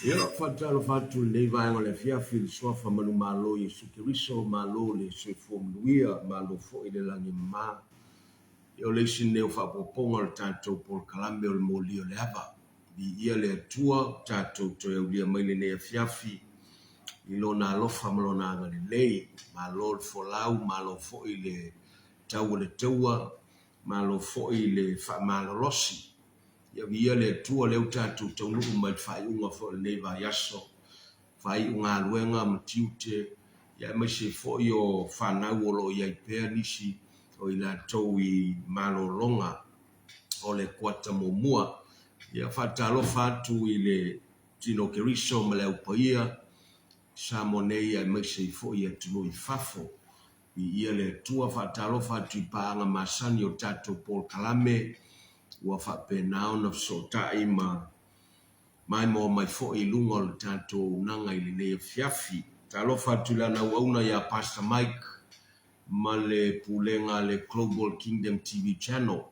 Ia, faatalofa atu i lenei vaega o le afiafi i le Suafa Manumalo o Iesu Keriso, malo le soifua manuia, malo foi le lagi e mama. Ia o le isi lenei o faaopoopoga o le tatou polokalame o le moli o le ava. Viia le Atua ua tatou toe aulia mai lenei afiafi i Lona alofa ma Lona agalelei. Malo le folau, malo foi le tau o le taua, malo foi le faamalolosi. Ia viia le Atua lea ua tatou taunuu mai i le faaiuga foi o lenei vaiaso, faaiu galuega ma tiute, ia aemaise foi o fanau o lo o i ai pea nisi o i latou i malologa o le kuata muamua. Ia faatalofa atu i le Tino o Keriso ma le Au Paia, Samoa nei aemaise ai foi i atunuu i fafo. Viia le Atua, faatalofa atu i paaga masani o tatou polokalame ua faapena ona fesootai ma maimoa mai foi i luga o le tatou auaunaga i lenei afiafi. Talofa atu i lana auauna ia Pastor Mike ma le pulega a le Global Kingdom TV Channel.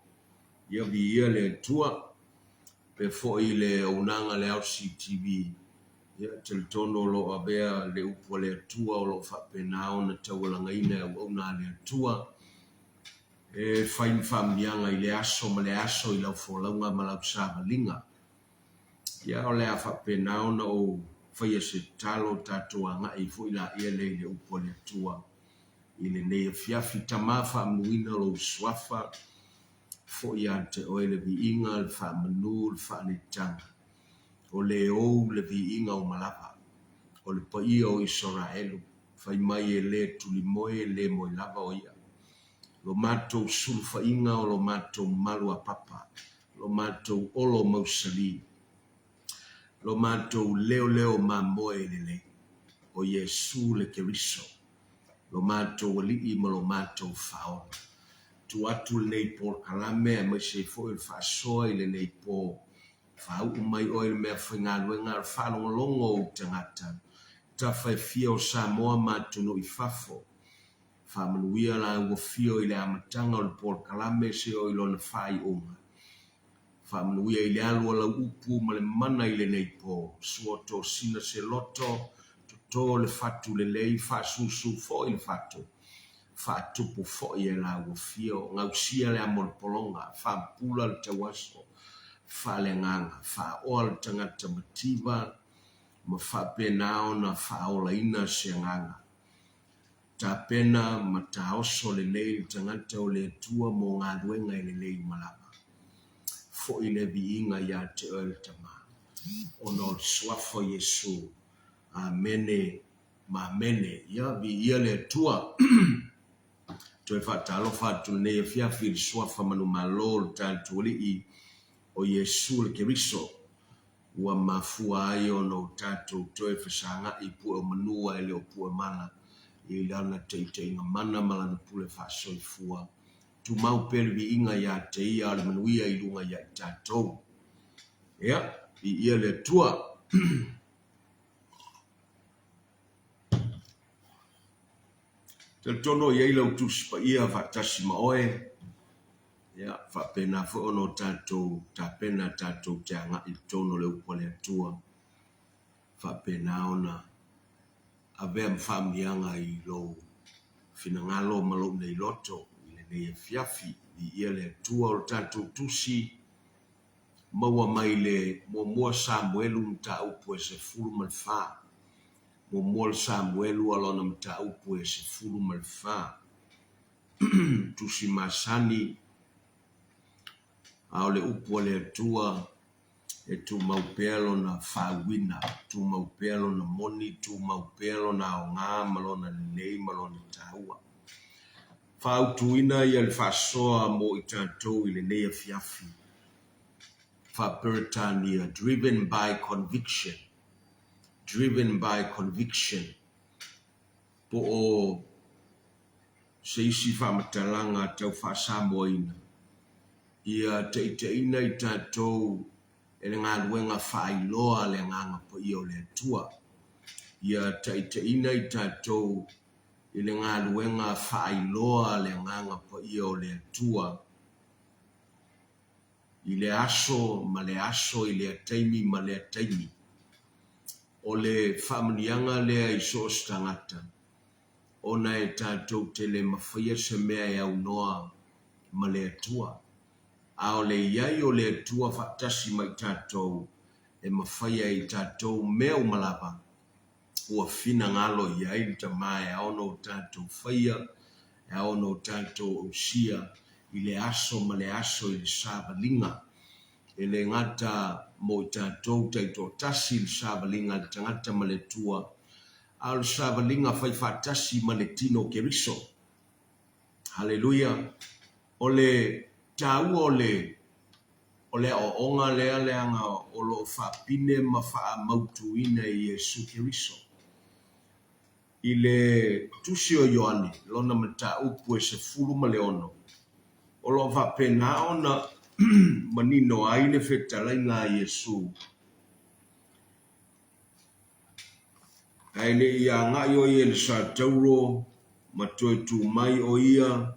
Ia viia le Atua. Faapea foi i le auaunaga a le LCTV. Ia, talitonu o lo o avea le upu a le Atua o lo o faapena ona taualagaina e auauna a le Atua e fai ma faamanuiaga i lea aso ma lea aso i lau folauga ma lau savaliga. Ia, o le a faapena ona ou faia se tatalo tatou agai foi laia lea i le upu a le Atua i lenei afiafi. Tama faamanuina lou suafa, foi ia te oe le viiga, le faamanu, le faaneetaga. O le ou le viiga o malava, o le paia o Isaraelu, fai mai e le tulimoe e le moe lava o ia. Lo matou sulufaiga o lo matou malu a papa, lo matou olo mausali, lo matou leoleo mamoe lelei, o Iesu le Keriso, lo matou Alii ma lo matou Faaola. Tuu atu lenei polokalame aemaise ai foi o le faasoa i lenei po. Faauu mai oe le meafaigaluega a o le faalogologo o ou tagata, tafa e fia o Samoa ma atunuu i fafo. Faamanuia la ua afio i le amataga o le polokalame seia oo i lona faaiuga. Faamanuia i le alu o lau upu ma le mana i lenei po. Sua tosina se loto. Toto le fatu lelei, faasusu foi le fatu, faatupu foi e la ua fio, gausia le amo o le pologa, faapula le tauaso, faaleagaga, faaoa le tagata mativa, ma faapena ona faaolaina se agaga. Tapena ma taoso lelei le tagata o le Atua mo galuega e lelei uma lava. Foi le viiga ia te oe le Tama, ona o le Suafa o Iesu. Amene ma amene. Ia, viia le Atua. Toe faatalofa atu lenei afiafi i le Suafa manumalo o le tatou Alii o Iesu le Keriso, ua mafua ai ona o tatou toe fesagai pue o manu ae le o pue mala i Lana taitaiga mana ma Lana pule faasoifua. Tumau pea le viiga ia te Ia a o le manuia i luga ia i tatou. Ia, viia le Atua. Talitonu o i ai lau Tusi Paia faatasi ma oe. Ia, faapena foi ona o tatou tapena tatou te agai i totonu o le upu a le Atua, faapena ona avea ma faamanuiaga i lou finagalo ma lou nei loto i lenei afiafi. Viia le Atua. O le tatou tusi maua mai le muamua Samuelu mataupu e 14. Muamua le Samuelu a lona mataupu e 14. Tusi masani, a o le upu a le Atua e tumau pea lona faauuina, tumau pea lona moni, tumau pea lona aoga ma lona lelei ma lona taua. Faautuina ia le faasoa mo i tatou i lenei afiafi. Faa-Peretania, driven by conviction, driven by conviction, po o se isi faamatalaga tau faa-Samoaina, ia taitaiina i tatou e le galuega faailoa a le Agaga Paia o le Atua. Ia taitaiina i tatou i le galuega faailoa a le Agaga Paia o le Atua i le aso ma le aso, i lea taimi ma lea taimi. O le faamanuiaga lea i so o se tagata, ona e tatou te le mafaia se mea e aunoa ma le Atua. A o le i ai o le Atua faatasi ma i tatou, e mafai ai e tatou mea uma lava ua finagalo i ai le Tama e ao ona o tatou faia, e ao ona o tatou ausia i le aso ma le aso i le savaliga. E le gata mo i tatou taitoatasi le savaliga a le tagata ma le Atua, a o le savaliga fai faatasi ma le tino o Keriso. Haleluia! O le taua o le o le aoaoga lea leaga o lo o faapine ma faamautuina e Iesu Keriso. I le Tusi o Ioane, lona mataupu e 16, o lo o faapena ona manino ai le fetalaiga a Iesu. Ae le i agai o ia i le satauro ma toe tu mai o ia,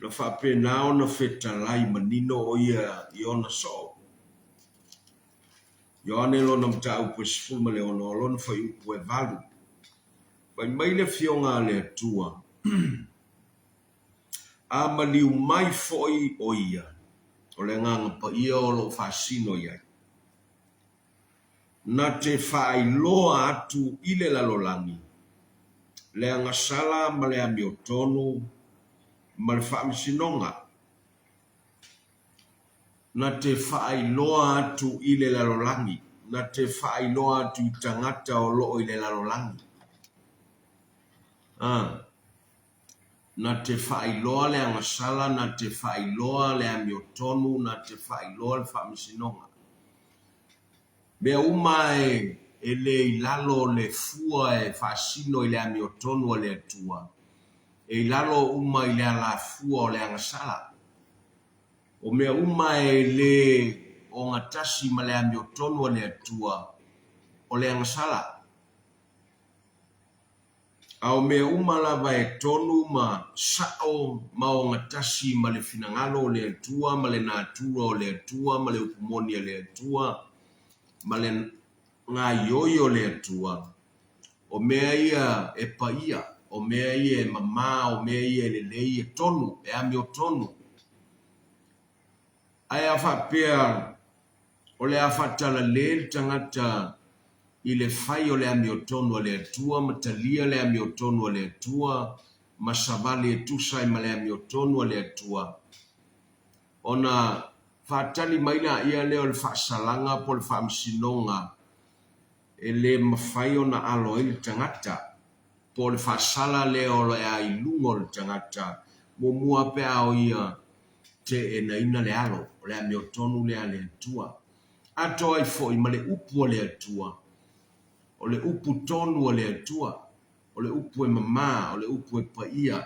na faapena ona fetalai manino o ia i ona soo. Ioane lona mataupu e 16, o lona fuaiupu e 8. Fai mai le Afioga a le Atua, A maliu mai foi o ia, o le Agaga Paia o lo o faasino i ai. Na te faailoa atu i le lalolagi le agasala ma le amiotonu ma le faamasinoga. Na te faailoa atu i le lalolagi, na te faailoa atu i tagata o lo o i le lalolagi. A. Na te faailoa le agasala, na te faailoa le amiotonu, na te faailoa le faamasinoga. Mea uma e le i lalo o le fua e faasino i le amiotonu a le Atua, e i lalo uma i le alafua o le agasala. O mea uma e le ogatasi ma le amiotonu a le Atua, o le agasala. A o mea uma lava e tonu ma sao ma ogatasi ma le finagalo o le Atua ma le natura o le Atua ma le upu moni a le Atua ma le gaoioi o le Atua, O mea ia e paia, o mea ia e mamā, o mea ia e lelei, e tonu, e amiotonu. Ae a faapea o le a faatalale le tagata i le fai o le amiotonu a le Atua ma talia le amiotonu a le Atua ma savali e tusa ai ma le amiotonu a le Atua, ona faatali mai laia lea o le faasalaga po o le faamasinoga e le mafai ona alo ai le tagata, po o le faasala lea o le a i luga o le tagata muamua pe a o ia teenaina le alo, o le amiotonu lea a le Atua. Atoa ai foi ma le upu a le Atua, o le upu tonu a le Atua, o le upu e mamā, o le upu e paia,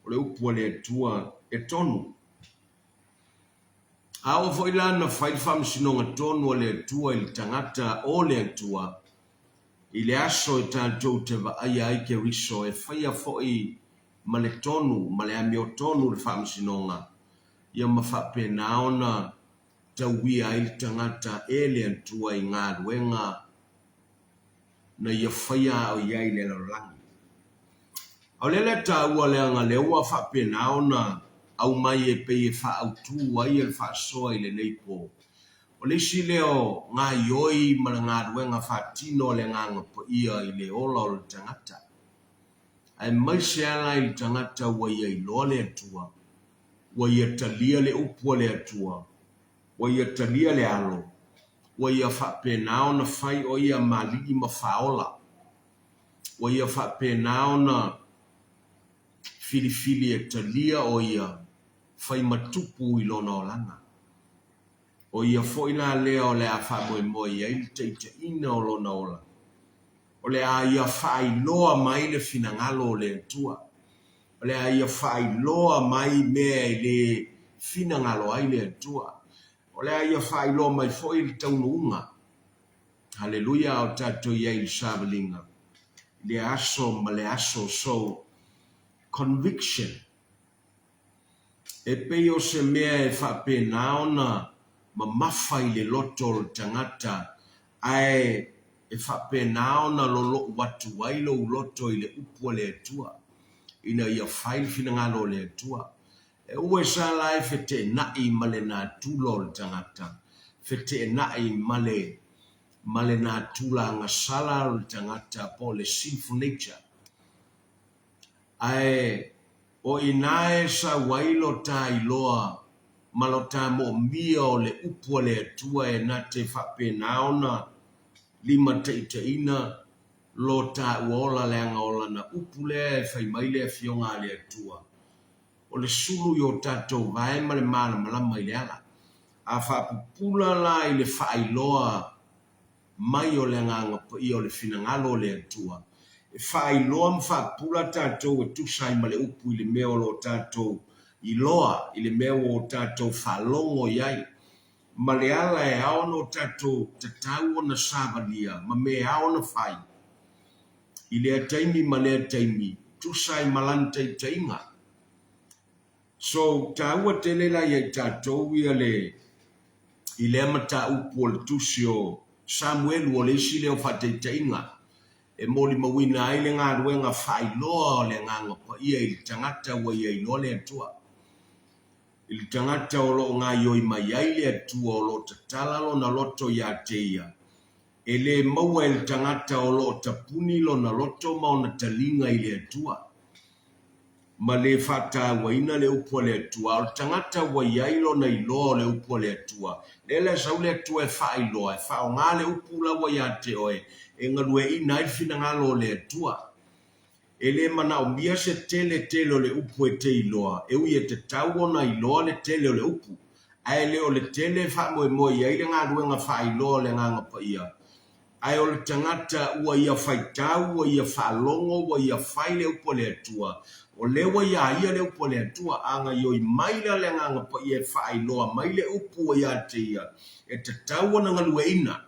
o le upu a le Atua e tonu. A oo foi la na fai le faamasinoga tonu a le Atua i le tagata o le Atua, i le aso e tatou te vaaia ai Keriso e faia foi ma le tonu ma le amiotonu le faamasinoga, ia ma faapena ona tauia ai le tagata e le Atua i galuega na ia faia a o i ai i le lalolagi. A o lea la e taua leaga lea ua faapena ona aumai e pei e faaautu ai le faasoa i lenei po. O le isi lea o gaoioi ma le galuega faatino a le Agaga Paia i le ola o le tagata, aemaise lava la i le tagata ua ia iloa le Atua, ua ia talia le upu a le Atua, ua ia talia le alo, ua ia faapena ona fai o ia ma alii ma faaola, ua ia faapena ona filifili e talia o ia fai ma tupu i lona olaga. O ia foi la lea o le a faamoemoe i ai le taitaiina o lona ola, o le a ia faailoa mai le finagalo o le Atua, o le a ia faailoa mai mea e le finagalo ai le Atua, o le a ia faailoa mai foi le taunuuga. Haleluia, a o tatou i ai i le savaliga i le aso ma le aso. So, conviction. E pei o se mea e faapena ona mamafa i le loto o le tagata ae e faapena ona lolo'u atu ai lou loto i le upu a le Atua, ina ia fai le finagalo o le Atua. E ua e sa la e feteena'i ma le natura o le tagata, feteena'i ma le, ma le natura agasala o le tagata po o le sinful nature. Ae o i ina e sau ai lo ta iloa ma lo ta moomia o le upu a le Atua e na te faapena ona limataitaiina lo taua ola leaga o lana upu lea e fai mai le Afioga a le Atua, o le sulu i o tatou vae ma le malamalama i le ala. A faapupula la i le faailoa mai o le Agaga Paia o le finagalo o le Atua, e faailoa ma faapula tatou e tusa ai ma le upu i le mea o lo o tatou iloa, i le mea ua o tatou faalogo i ai, ma le ala e ao ona o tatou tatau ona savalia ma mea e ao ona fai i lea taimi ma lea taimi, tusa ai ma lana taitaiga. So, taua tele la ia i tatou ia le i lea mataupu o le tusi o Samuelu o le isi lea o faataitaiga e molimauina ai le galuega faailoa o le Agaga Paia i le tagata ua ia iloa le Atua. I le tagata o lo o gaoioi mai ai le Atua o lo o tatala lona loto ia te ia, e le maua e le tagata o lo o tapuni lona loto ma ona taliga i le Atua. ma le faatauaina le upu a le Atua, a o le tagata ua i ai lona iloa o le upu a le Atua, lea la e sau le Atua e faailoa, e faaaoga le upu la ua ia te oe e galueaiina ai le finagalo o le Atua. E le manaomia se tele tele o le upu e te iloa, e ui e tatau ona iloa le tele o le upu, ae le o le tele e faamoemoe i ai le galuega faailoa o le Agaga Paia, Ae o le tagata ua ia faitau, ua ia faalogo, ua ia fai le upu a le Atua, o lea ua iā ia le upu a le Atua, a gaoioi mai la le Agaga Paia e faailoa mai le upu ua iā te ia, e tatau ona galueina,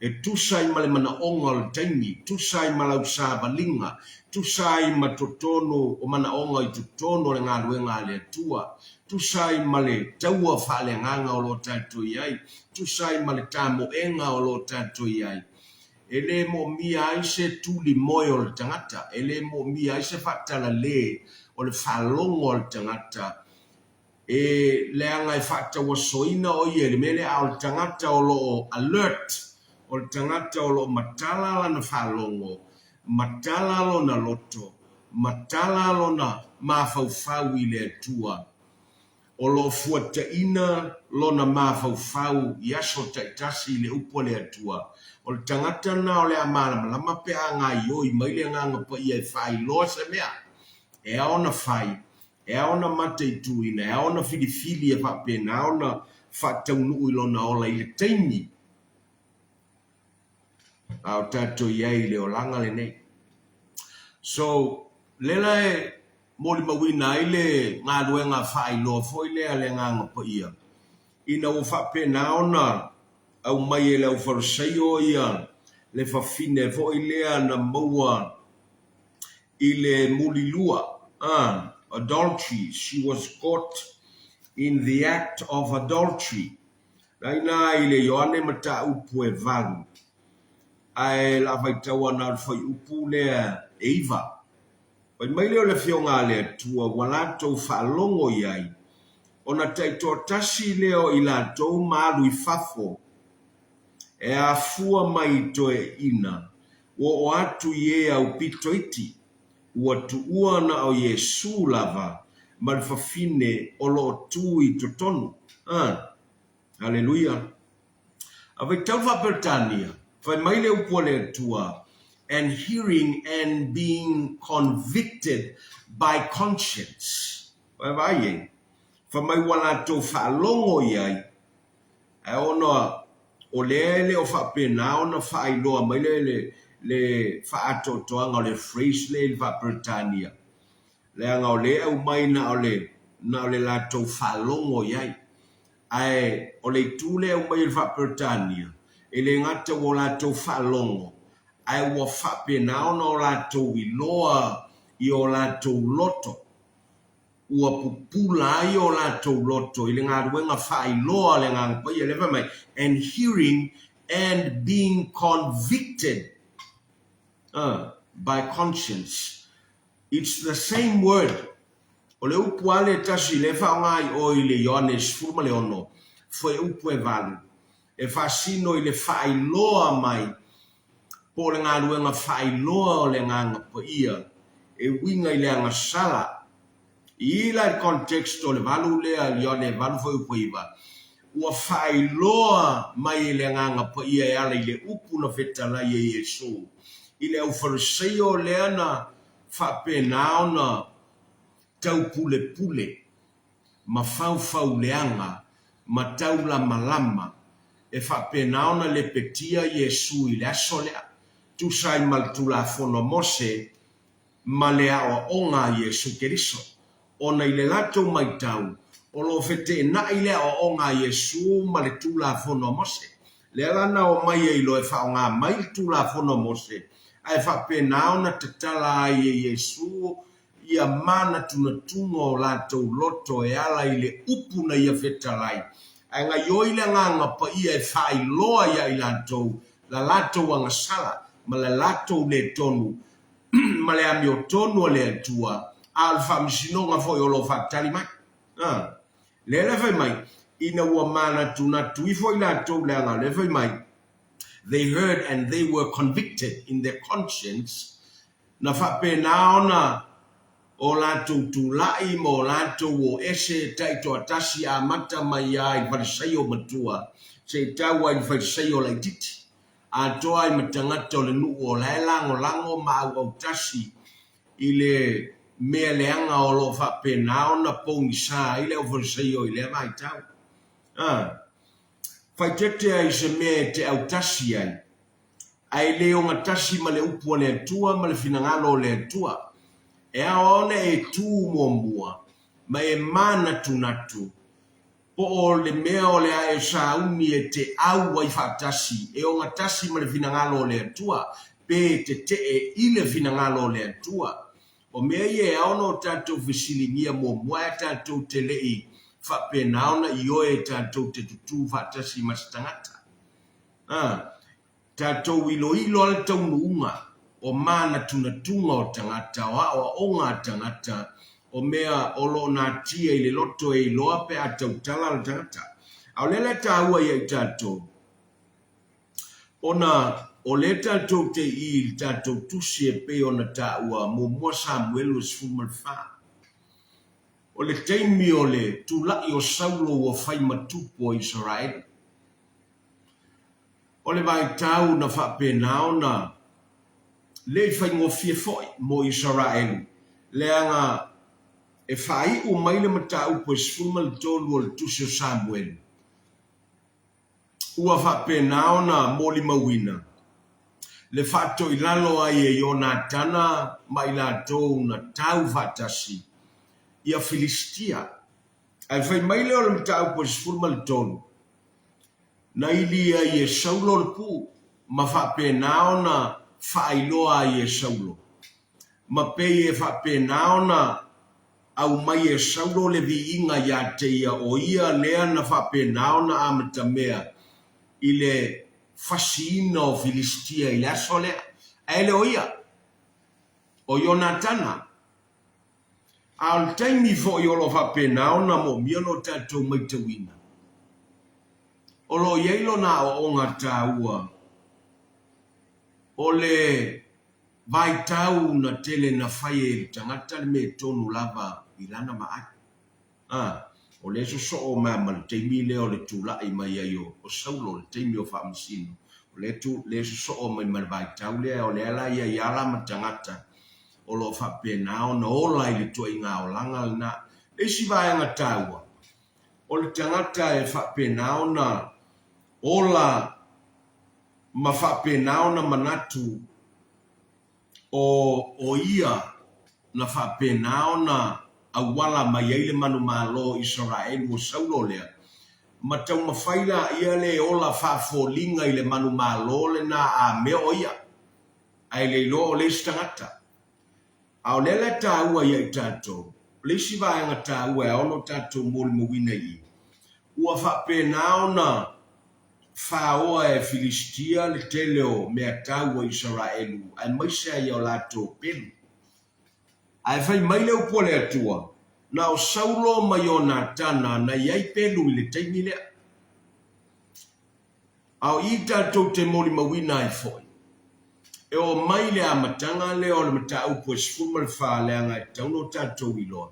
e tusa ai ma le manaoga o le taimi, tusa ai ma lau savaliga, tusa ai ma totonu o manaoga i totonu o le galuega a le Atua, tusa ai ma le taua faaleagaga o lo o tatou i ai, tusa ai ma le tamoega o lo o tatou i ai. E le moomia ai se tuli moe o le tagata, e le moomia ai se faatalale o le faalogo a le tagata, e leaga e faatauasoina o ia i le mea lea, a o le tagata o lo o alert, o le tagata o lo o matala lana faalogo, matala lona loto, matala lona mafaufau i le Atua. O lo o fuataina lona mafaufau i aso taitasi i le upu a le Atua. O le tagata lena o le a malamalama pe a gaioi mai le Agaga Paia e faailoa se mea e ao ona fai, e ao ona mataituina, e ao ona filifili e faapena ona faataunuu i lona ola i le taimi a o tatou i ai i le olaga lenei. So, lea la e molimauina ai le galuega faailoa foi lea a le Agaga Paia, ina ua faapena ona aumai e le aufarisaio ia le fafine foi lea na maua i le mulilua, adultery, she was caught in the act of adultery. La ina i le Ioane mataupu e 8, ae la faitau ana o le fuaiupu lea e 9. Fai mai lea o le Afioga a le Atua ua latou faalogo i ai, ona taitoatasi lea o i latou ma alu i fafo, e afua mai i toeaiina, ua oo atu i e aupito iti, ua tuua na o Iesu lava ma le fafine o lo o tu i totonu. A! Aleluia! A vaitau faa-Peretania, fai mai le upu a le Atua, And hearing and being convicted by conscience. Vaavaai i ai. Fai mai ua latou faalogo i ai, ae ona o lea e le o faapena ona faailoa mai le, le, le faaatoatoaga o le phrase lea i le faa-Peretania, leaga o lea e aumai na o le, na o le latou faalogo i ai. Ae o le itu lea e aumai e le faa-Peretania, e le gata ua o latou faalogo, ae ua faapena ona o latou iloa i o latou loto, ua pupula ai o latou loto i le galuega faailoa a le Agaga Paia, lea e fai mai, and hearing and being convicted by conscience. It's the same word. O le upu lava lea e tasi lea e faaaoga i o i le Ioane 16, fuaiupu e 8, e faasino i le faailoa mai po o le galuega faailoa o le Agaga Paia e uiga i le agasala. I la i le context o le 8 lea, Ioane 8 fuaiupu e 9, ua faailoa mai e le Agaga Paia e ala i le upu na fetalai e Iesu i le aufarisaio lea na faapena ona taupulepule ma faufauleaga ma taulamalama e faapena ona lepetia Iesu i le aso lea, tusa ai ma le Tulafono a Mose ma le aoaoga a Iesu Keriso, ona i le latou matau, o lo o feteenai le aoaoga a Iesu ma le Tulafono a Mose. Lea la na omai ai loa e faaaoga mai le Tulafono a Mose, ae faapena ona tatala ai e Iesu ia manatunatuga o latou loto e ala i le upu na ia fetalai, ae gaioi le Agaga Paia e faailoa ia i latou la latou agasala ma le latou le tonu ma le amiotonu a le Atua, a o le faamasinoga foi o lo o faatali mai. A. Lea la e fai mai, ina ua manatunatu ifo i latou leaga o lea e fai mai, They heard and they were convicted in their conscience, na faapena ona o latou tulai ma o latou o ese taitoatasi amata mai lava i le Farisaio matua seia tau ai i le Farisaio laitiiti, atoa ai ma tagata o le nuu o la e lagolago ma auautasi i le mea leaga o lo o faapena ona pogisa ai le aufarisaio i lea vaitau. A Faaeteete ai i se mea e te autasi ai, ae le ogatasi ma le upu a le Atua ma le finagalo o le Atua. E ao ona e tu muamua ma e manatunatu po o le mea o le a e sauni e te au ai faatasi e ogatasi ma le finagalo o le Atua, pe e tetee i le finagalo o le Atua. O mea ia e ao ona o tatou fesiligia muamua ae tatou te le i faapena ona ioe tatou te tutū faatasi ma se tagata. A. Tatou iloilo a le taunuuga o manatunatuga o tagata, o aoaoga a tagata, o mea o lo o natia i le loto e iloa pe a tautala le tagata. A o lea la e taua ia i tatou, ona o lea tatou te i i le tatou tusi e pei ona taua muamua Samuelu 14. O le taimi o le tulai o Saulo ua fai ma tupu o Isaraelu. O le vaitau na faapena ona le i faigofie foi mo Isaraelu, leaga e faaiu mai le mataupu e 13 o le Tusi o Samuelu, ua faapena ona molimauina le faatoilalo ai e Ionatana ma i latou na tau faatasi ia Filisitia. Ae fai mai lea o le mataupu e 13, Na ili ai e Saulo le puu ma faapena ona faailoa ai e Saulo, ma pei e faapena ona aumai e Saulo le viiga iā te ia o ia lea na faapena ona amatamea i le fasiina o Filisitia i le aso lea, ae le o ia, o Ionatana. A o le taimi foi o lo o faapena ona moomia lo tatou maitauina, o lo o i ai lona aoaoga taua o le vaitau na tele na fai e le tagata le mea tonu lava i lana vaai. A, o lea e sosoo mai ma le taimi lea o le tulai mai ai o Saulo, le taimi o Faamasino, o lea tu, lea e sosoo mai ma le vaitau lea, o lea la e i ai lava la ma tagata o lo o faapena ona ola i le ituaiga olaga lena. Le isi vaega taua, o le tagata e faapena ona ola ma faapena ona manatu o o ia na faapena ona auala mai ai le manumalo o Isaraelu o Saulo lea, ma taumafai laia le ola faafoliga i le manumalo lena a mea o ia, ae le iloa o le isi tagata. A o lea la e taua ia i tatou, o le isi vaega taua e ao ona tatou molimauina i i, ua faapena ona faoa e Filisitia le tele o meatau a Isaraelu aemaise ai o latou pelu. Ae fai mai le upu a le Atua, Na o Saulo ma Ionatana na i ai pelu i le taimi lea. A o i tatou te molimauina ai foi, e oo mai le amataga lea o le mataupu e 14 leaga e tatau ona tatou iloa,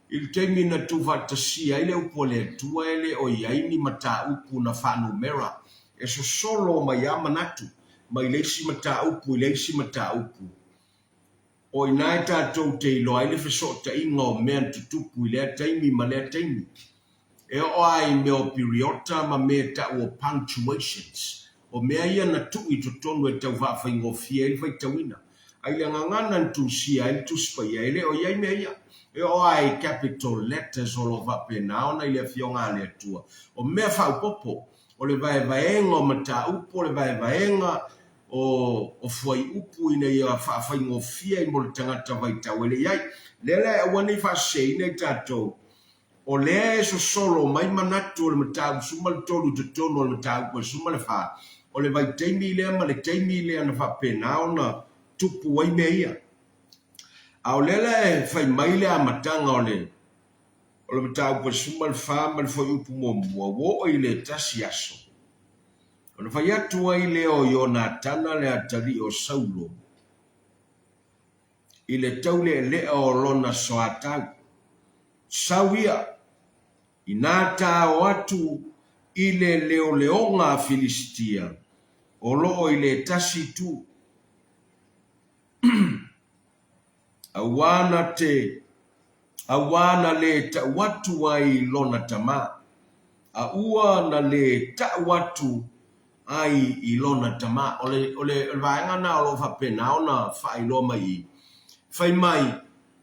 I le taimi na tuufaatasia ai le upu a le Atua e le o i ai ni mataupu na faanumera e sosolo mai lava manatu mai le isi mataupu i le isi mataupu. O i ina e tatou te iloa ai le fesootaiga o mea na tutupu i lea taimi ma lea taimi. E oo lava i mea o piriota ma mea e tau o punctuations, o mea ia na tuu i totonu e tau faafaigofie ai le faitauina. A i le gagana na tusia ai le Tusi Paia, e le o i ai mea ia. E oo lava i capital letters o lo o faapena ona i le Afioga a le Atua. O mea faaopoopo, o le vaevaega o mataupu, o le vaevaega o fuaiupu ina ia faafaigofie ai mo le tagata vaitau e le i ai. O lea la e aua ne i faaseseina i tatou, O lea e sosolo mai manatu o le mataupu 13 i totonu o le mataupu e 14, o le vaitaimi lea ma le taimi lea na faapena ona tupu ai mea ia. A o lea la e fai mai le amataga o le o le mataupu e 14 ma le fuaiupu muamua, ua oo i le tasi aso, ona fai atu ai lea o Ionatana le atalii o Saulo i le taulealea o lona soatau. Sau ia, inā tao atu i le leoleoga a Filisitia o lo o i le tasi itu, auā na te, auā na lē tau atu ai i lona tamā, a ua na lē tau atu ai i lona tama. O le, o le, o le vaega lena o lo o faapena ona faailoa mai i i. Fai mai,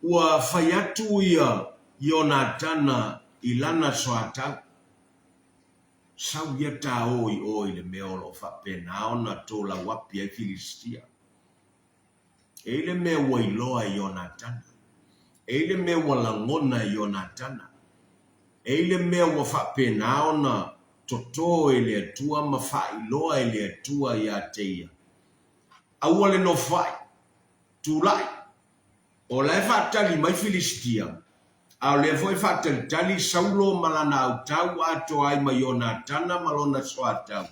ua fai atu ia Ionatana i lana soatau. Sau ia ta o i o i le mea o lo o faapena ona tolauapi ai Filisitia. E i le mea ua iloa e Ionatana. E i le mea ua lagona e Ionatana. E i le mea ua faapena ona. Toto e le Atua ma faailoa e le Atua ia te ia. Aua le nofoai, tulai, o la e faatali mai Filisitia, a o lea foi e faatalitali Saulo ma lana autau atoa ai ma Ionatana ma lona soatau.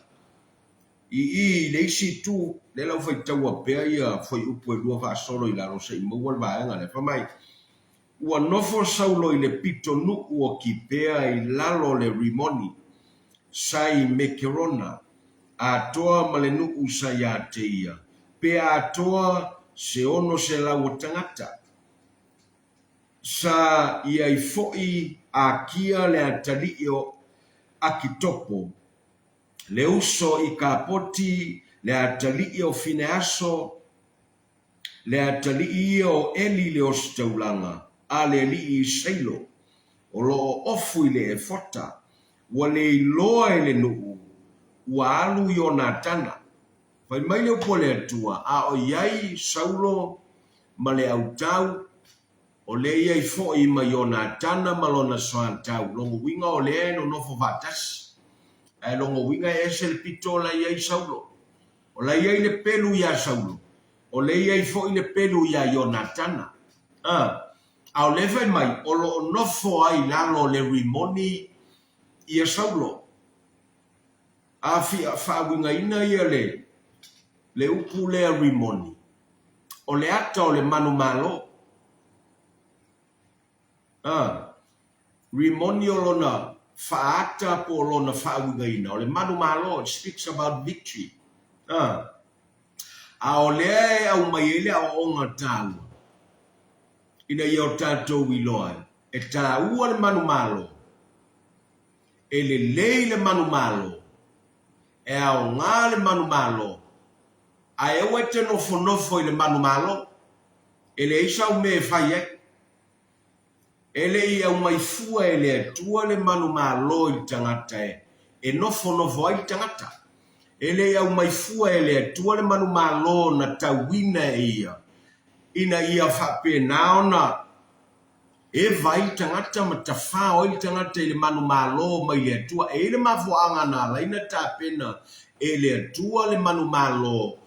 I i i le isi itu, lea la ua faitaua pea ia fuaiupu e lua faasolo i lalo se i maua le vaega lea. Fai mai, Ua nofo Saulo i le pitonuu o Kipea i lalo o le Rimoni, sa i Mekerona, atoa ma le nuu sa iā te ia, pe atoa se 600 o tagata. Sa i ai foʻi Akia le atalii o Akitopo, le uso i Kapoti le atalii o Fineaso, Le atalii ia o Eli le ositaulaga a le alii i Seilo, o lo o ofu i le efota, ua le iloa e le nuu, ua alu Ionatana. Fai mai le upu a le Atua, a o i ai Saulo ma le autau, o lea i ai foi ma Ionatana ma lona soatau. Lona uiga o lea e nonofo faatasi, ae lona uiga e ese le pito la e i ai Saulo. O la e i ai le pelu iā Saulo, o lea e i ai foi le pelu iā Ionatana. A, a o lea e fai mai, o lo o nofo ai i lalo o le Rimoni ia Saulo. A fia faauigaina ia le, le upu lea Rimoni, o le ata o le manumalo. A, Rimoni o lona faaata po o lona faauigaina, o le manumalo, it speaks about victory. A, a o lea e aumai ai le aoaoga taua, ina ia o tatou iloa ai, e taua le manumalo, e lelei le manumalo, e aoga le manumalo, ae aua e te nofonofo i le manumalo, e leai sau mea e fai ai. E le i aumai fua e le Atua le manumalo i le tagata e nofonofo ai le tagata. E le i aumai fua e le Atua le manumalo na tauina e ia, ina ia faapena ona eva ai le tagata ma tafao ai le tagata i le manumalo mai le Atua. E i ai le mafuaaga na ala ai ona tapena e le Atua le manumalo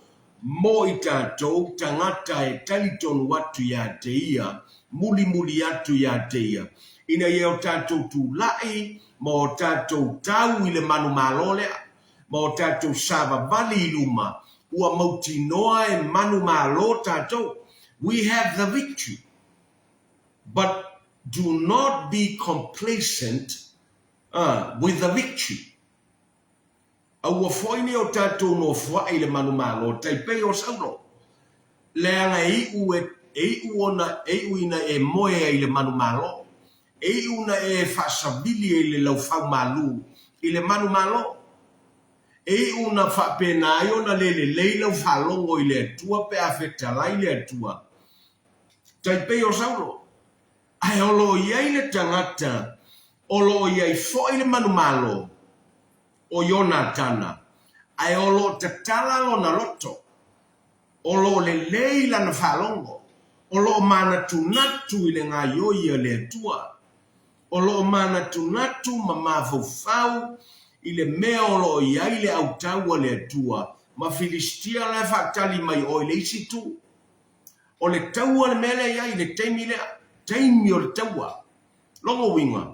mo i tatou tagata e talitonu atu iā te Ia, mulimuli atu iā te Ia, ina ia o tatou tulai ma o tatou tau i le manumalo lea, ma o tatou savavali i luma, ua mautinoa e manumalo tatou. We have the victory. But do not be complacent with the victory. Aua foi nei o tatou nofoaʻi i le manumalo tai pei o Saulo, leaga e iʻu e, e iʻu ona, e iʻu ina e moe ai i le manumalo, e iʻu na e faasavili ai le laufau malū i le manumalo, e iʻu na faapena ai ona le lelei lau faalogo i le Atua pe a fetalai le Atua, tai pei o Saulo. Ae o lo o i ai le tagata o lo o i ai foi le manumalo, o Ionatana, ae o lo o tatala lona loto, o lo o lelei lana faalogo, o lo o manatunatu i le gaoioi a le Atua, o lo o manatunatu ma mafaufau i le mea o lo o i ai le autau a le Atua ma Filisitia la e faatali mai o i le isi itu. O le taua le mea lea e i ai i le taimi lea, taimi o le taua. Lona uiga,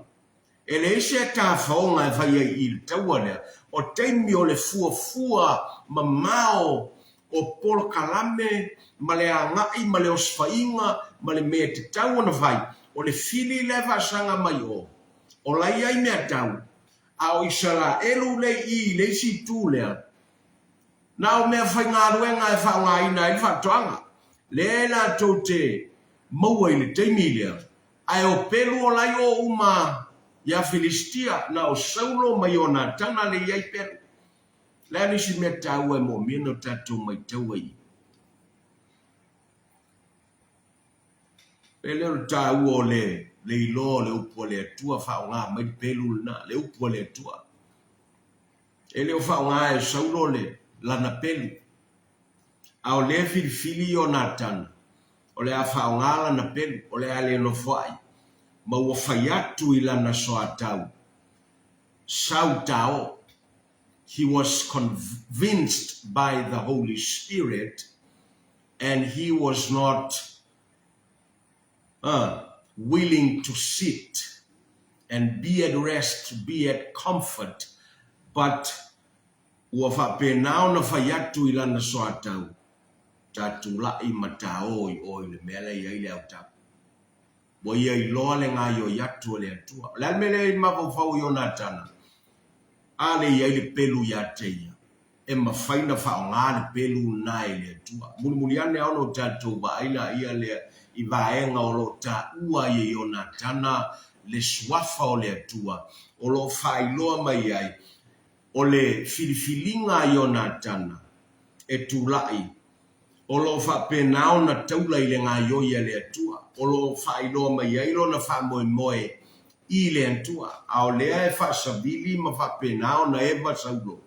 E leai se tafaoga e fai ai i le taua lea, o taimi o le fuafua mamao o polokalame ma le agai ma le osofaiga ma le mea e tatau ona fai, o le fili la e faasaga mai o, o la e i ai meatau, a o Isaraelu lea i i i le isi itu lea, na o mea faigaluega e faaaogaina ai le faatoaga, lea e latou te maua i le taimi lea, Ae o pelu o lai o uma iā Filisitia, na o Saulo ma Ionatana le i ai pelu. Le a le isi mea taua e moomia na o tatou maitau ai i? E le o le taua o le le iloa o le upu a le Atua faaaoga mai le pelu lena, le upu a le Atua. E le o faaaoga e Saulo le lana pelu. A o lea e filifili Ionatana, o le a faaaoga lana pelu, o le a le nofoaʻi, ma ua fai atu i lana soatau, Sau taoo. He was convinced by the Holy Spirit and he was not uh, willing to sit and be at rest, be at comfort, but ua faapena ona fai atu i lana soatau, Ta tulai ma ta o i o i le mea la e i ai le autau. Ua ia iloa le gaoioi atu a le Atua. O le a le mea lea i mafaufau o Ionatana? A lea e i ai le pelu ia te ia, e mafai ona faaaoga le pelu lena e le Atua. Mulimuli ane a ona o tatou vaai laia lea i vaega o lo o taua ai e Ionatana le suafa o le Atua, o lo o faailoa mai ai o le filifiliga a Ionatana e tulai, o lo o faapena ona taula i le gaoioi a le Atua, o lo o faailoa mai ai lona faamoemoe i le Atua, a o lea e faasavili ma faapena ona eva Saulo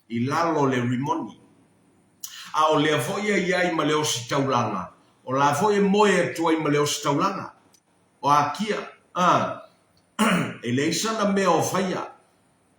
i lalo o le Rimoni. A o lea foi e i ai ma le ositaulaga, o la foi e moe atu ai ma le ositaulaga, o Akia, a, e leai sana mea o faia,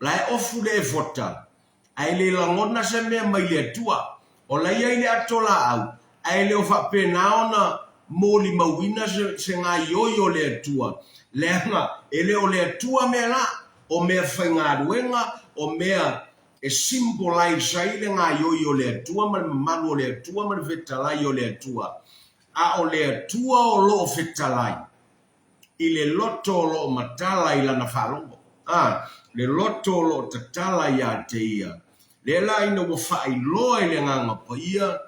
La e ofu le efota, ae le lagona se mea mai le Atua. O la i ai le ato laau, ae le o faapena ona molimauina se, se gaioi o le Atua, leaga e le o le Atua mea la, o mea faigaluega, o mea e symbolize ai le gaioi o le Atua ma le mamalu o le Atua ma le fetalai o le Atua. A o le Atua o lo o fetalai. i le loto o lo o matala i lana faalogo, a, le loto o lo o tatala iā te ia. Lea la ina ua faailoa i le Agaga Paia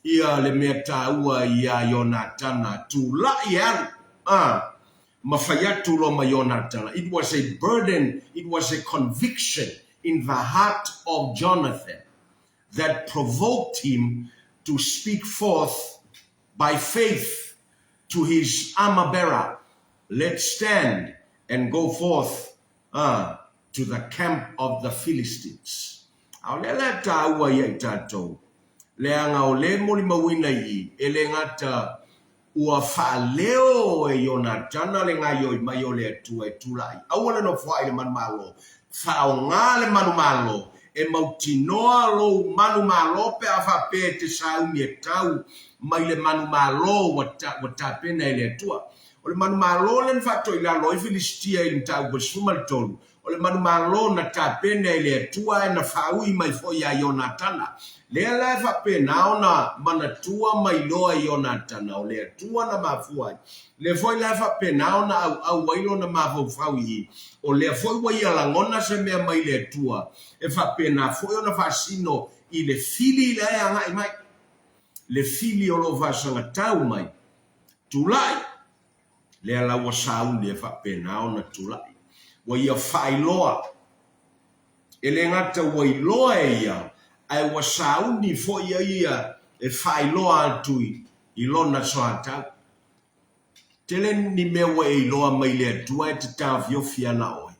ia le mea taua iā Ionatana, tulai e alu, a, ma fai atu loa ma Ionatana. It was a burden, it was a conviction in the heart of Jonathan that provoked him to speak forth by faith to his armor bearer, Let's stand and go forth uh, to the camp of the Philistines. A o lea la e taua ia i tatou, leaga o le molimauina i i, e le gata ua faaleo e Ionatana le gaioi mai o le Atua e tulai, aua le nofoai i le manumalo, faaaoga le manumalo, e mautinoa lou manumalo pe a faapea e te sauni e tau mai le manumalo ua tapena e le Atua. O le manumalo lea na faatoilalo ai Filisitia i le mataupu e 13, o le manumalo na tapena e le Atua ae na faaui mai foi iā Ionatana. Lea la e faapena ona manatua ma iloa e Ionatana, o le Atua na mafua ai. Lea foi la e faapena ona auau ai lona mafaufau i i, o lea foi ua ia lagona se mea mai le Atua, e faapena foi ona faasino i le fili la e agai mai, le fili o lo o faasagatau mai. Tulai! Lea la ua sauni e faapena ona tulai. Ua ia faailoa. E le gata ua iloa e ia, ae ua sauni foi ai ia e faailoa atu i lona soatau. Tele ni mea ua e iloa mai le Atua e te taofiofi ana oe.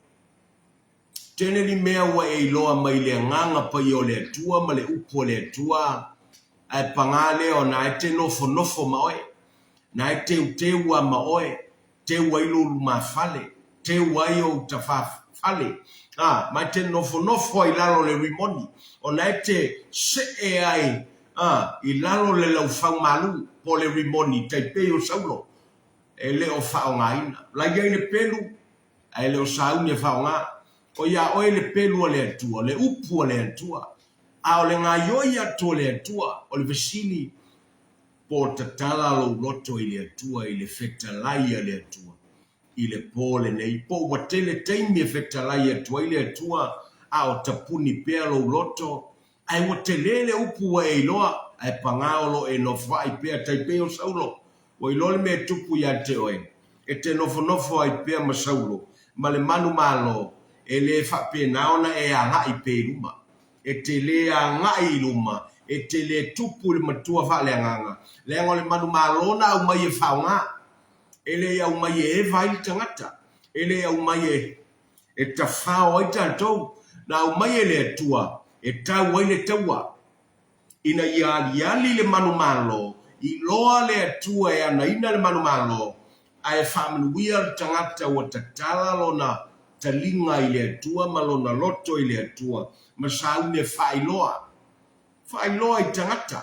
Tele ni mea ua e iloa mai le Agaga Paia o le Atua ma le Upu a le Atua, ae pagā lea o na e te nofonofo ma oe, na e teuteu a ma oe, teu ai lou lumafale, teu ai ou tafafale, a, ma e te nofonofo ai i lalo o le rimoni, ona e te see ai, a, i lalo o le laufau malū, po o le rimoni, tai pei o Saulo, e le o faaaogaina. La i ai le pelu, ae le o sauni e faaaoga. O iā oe le pelu a le Atua, le upu a le Atua, a o le gaioi atu o le Atua, o le fesili, Po o tatala lou loto i le Atua i le fetalai a le Atua i le po lenei, po ua tele taimi e fetalai atu ai le Atua a o tapuni pea lou loto, ae ua tele le upu ua e iloa, ae pagā o lo o e nofoai pea tai pei o Saulo. Ua iloa le mea e tupu ia te oe, e te nofonofo ai pea ma Saulo, ma le manumalo, e le faapena ona e agai pea i luma. E te lē agai i luma, e te lē tupu i le matua faaleagaga, leaga o le manumalo na aumai e faaaoga, e le i aumai e eva ai le tagata, e le i aumai e, e tafao ai tatou, na aumai e le Atua e tau ai le taua, ina ia aliali le manumalo, iloa le Atua e anaina le manumalo, ae faamanuia le tagata ua tatala lona taliga i le Atua ma lona loto i le Atua. ma sauni e faailoa, faailoa i tagata.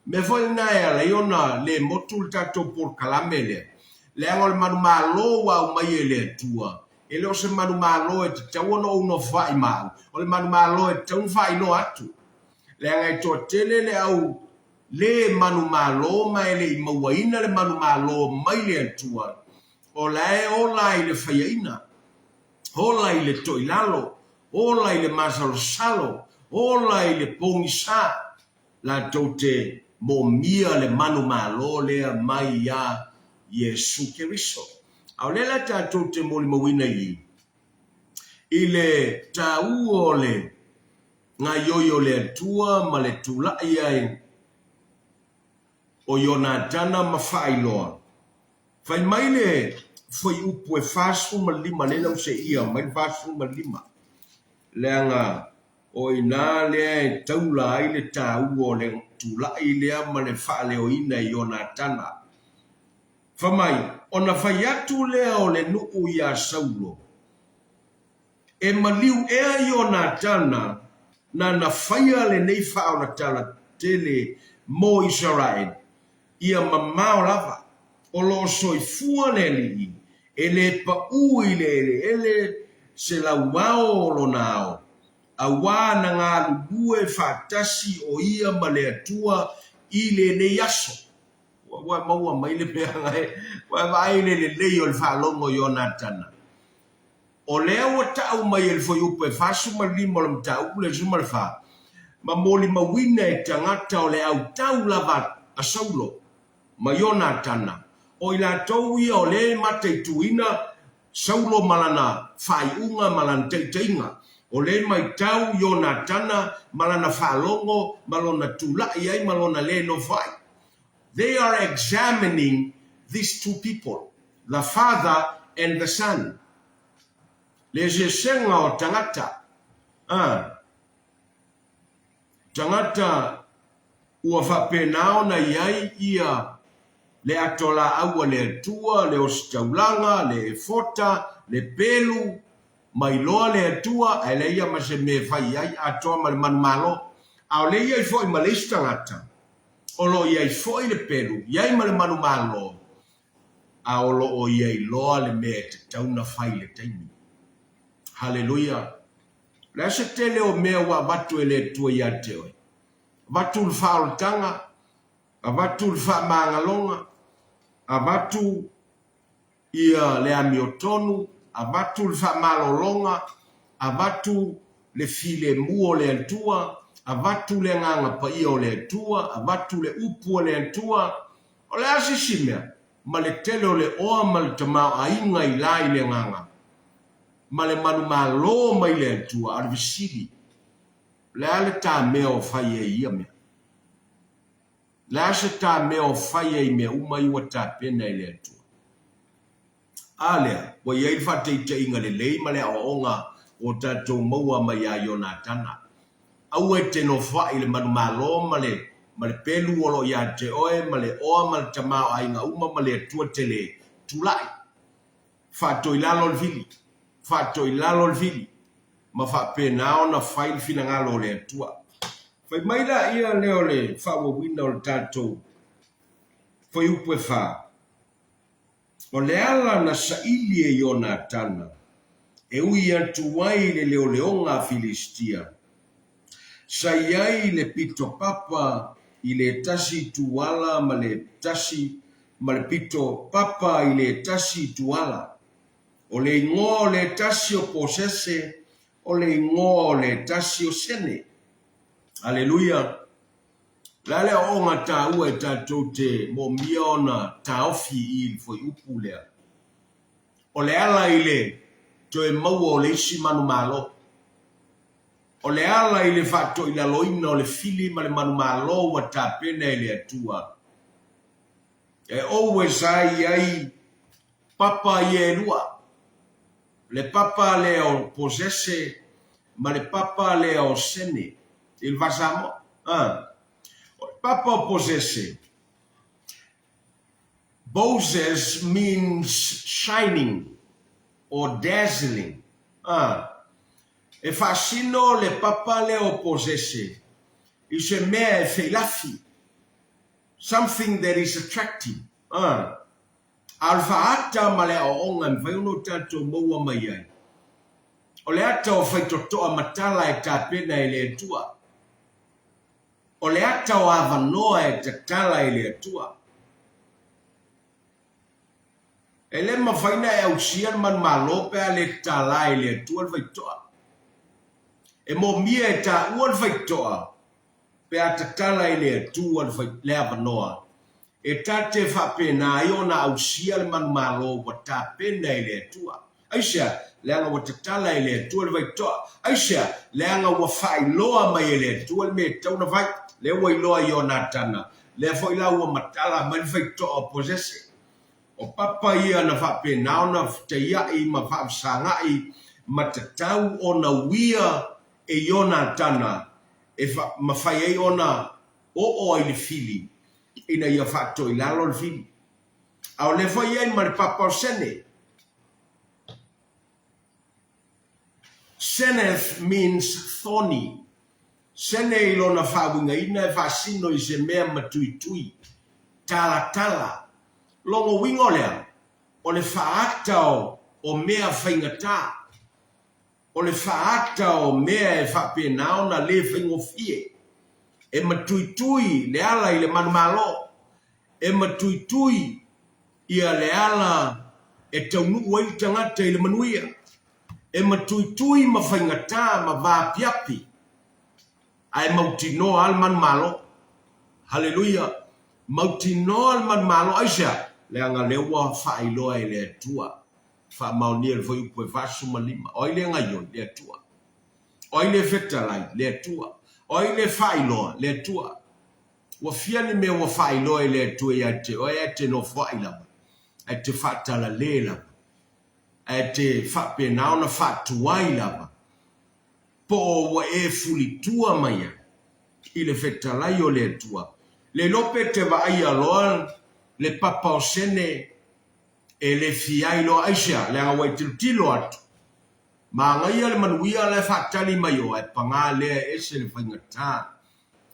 Mea foi lena e ala ai ona le motu le tatou polokalame lea, leaga o le manumalo ua aumai e le Atua, e le o se manumalo e tatau ona ou nofoai ma au, o le manumalo e tatau ona faailoa atu. Leaga e toatele le au le manumalo ma e le i mauaina le manumalo mai le Atua, o la e ola i le faiaina, ola i le toilalo, ola i le masalosalo, ola i le pogisa, latou te moomia le manumalo lea mai iā Iesu Keriso. A o lea la tatou te molimauina i i, i le taua o le gaoioi o le Atua ma le tulai ai o Ionatana ma faailoa. Fai mai le fuaiupu e 45 lea na useia mai le 45, leaga o i ina lea e taula ai le taua o le tulai lea ma le faaleoina e Ionatana. Fai mai, ona fai atu lea o le nuu iā Saulo, E maliu ea Ionatana nana faia lenei faaolatala tele mo Isaraelu, ia mamao lava, o lo o soifua le Alii, e le paʻu i le eleele se lauao o lona ao, auā na galulue faatasi o ia ma le Atua i lenei aso. Ua maua mai le mea, ua vaai i le lelei o le faalogo i Ionatana. O lea ua tau mai e le fuaiupu e 45 o le mataupu lea 14, ma molimauina e tagata o le autau lava a Saulo ma Ionatana, o i latou ia o lea e mataituina Saulo ma lana faaiuga ma lana taitaiga, o lea e matau Ionatana ma lana faalogo ma lona tulai ai ma lona le nofo ai. They are examining these two people, the father and the son. Le eseesega o tagata, a, tagata ua faapena ona i ai ia le ato laau a le Atua, le ositaulaga, le efota, le pelu, ma iloa le Atua, ae leai ia ma se mea e fai i ai, atoa ma le manumalo. A o lea e i ai foi ma le isi tagata, o lo o i ai foi le pelu, i ai ma le manumalo, a o lo o ia iloa le mea e tatau ona fai i le taimi. Haleluia! O le a se tele o mea ua avatu e le Atua ia te oe? Avatu le faaolataga, avatu le faamagaloga, avatu ia le amiotonu, avatu le faamalologa, avatu le filemu o le Atua, avatu le Agaga Paia o le Atua, avatu le Upu a le Atua. O le a se isi mea? Ma le tele o le oa ma le tamaoaiga i la i le Agaga, ma le manumalo mai le Atua, a o le fesili, o le a le ta mea o fai ai i ia mea? Le a se ta mea o fai ai i mea uma ia ua tapena e le Atua? A lea, ua i ai le faataitaiga lelei ma le aoaoga ua tatou maua mai iā Ionatana. Aua e te nofoai i le manumalo ma le ma le pelu o lo o iā te oe ma le oa ma le tamaoaiga uma ma le Atua tele. Tulai! Faatoilalo le vili! Faatoilalo le vili! Ma faapena ona fai le finagalo o le Atua. Fai mai laia lea o le faaauauina o le tatou fuaiupu e fa. O le ala na saili e Ionatana e ui atu ai i le leoleoga a Filistia, sa i ai le pito papa i le tasi ituala ma le tasi ma le pito papa i le tasi ituala. O le igoa o le tasi o Posese, o le igoa o le tasi o Sene. Aleluia! O le a le aoaoga taua e tatou te moomia ona taofi i le fuaiupu lea? O le ala i le toe maua o le isi manumalo. O le ala i le faatoilaloina o le fili ma le manumalo ua tapena e le Atua. E always a i ai papa ia e lua. Le papa lea o Posese ma le papa lea o Sene i le va Samoa. A. O le papa o Posese, Boses means shining or dazzling. A. E faasino le papa lea o Posese i se mea e feilafi, something that is attractive, a. A o le faaata ma le aoaoga e mafai ona o tatou maua mai ai, o le ata o faitotoa matala e tapena e le Atua. O le ata o avanoa e tatala e le Atua. E le mafai ona e ausia le manumalo pe a le tatala e le Atua le faitotoa. E moomia e taua le faitotoa pe a tatala e le Atua le avanoa e ta te faapena ai ona ausia le manumalo ua tapena e le Atua. Aisea? Leaga ua tatala e le Atua le vaitoa. Aisea? Leaga ua faailoa mai e le Atua le mea e tatau ona fai. Lea ua iloa e Ionatana, lea foi la ua matala mai le faitotoa o Posese. O papa ia na faapena ona fetaiai ma faafesagai ma tatau ona uia e Ionatana e mafai ai ona oo ai le fili ina ia faatoilalo le fili. A o lea foi i ai ma le papa o Sene. Seneth means thorny. Sene i lona faauigaina e faasino i se mea matuitui, talatala. Lona uiga o lea, o le faaata o mea faigata. O le faaata o mea e faapena ona le faigofie. E matuitui le ala i le manumalo. E matuitui ia le ala e taunuu ai le tagata i le manuia. E matuitui ma faigata ma vaapiapi, ae mautinoa lava le manumalo. Haleluia! Mautinoa le manumalo. Aisea? Leaga lea ua faailoa e le Atua. Faamaonia le fuaiupu e 45. O ai le gaioi? Le Atua. O ai le fetalai? Le Atua. O ai le faailoa? Le Atua. Ua fia ni mea ua faailoa e le Atua ia te oe ae te nofoai lava, ae te faatalale lava, ae te faapena ona faatuai lava, po o ua e fulitua mai ai i le fetalai o le Atua. Le iloa pe te vaaia loa le papa o sene e le fia ai loa aisea, leaga ua e tilotilo atu, manaia le manuia la e faatali mai oe, paga lea e ese le faigata,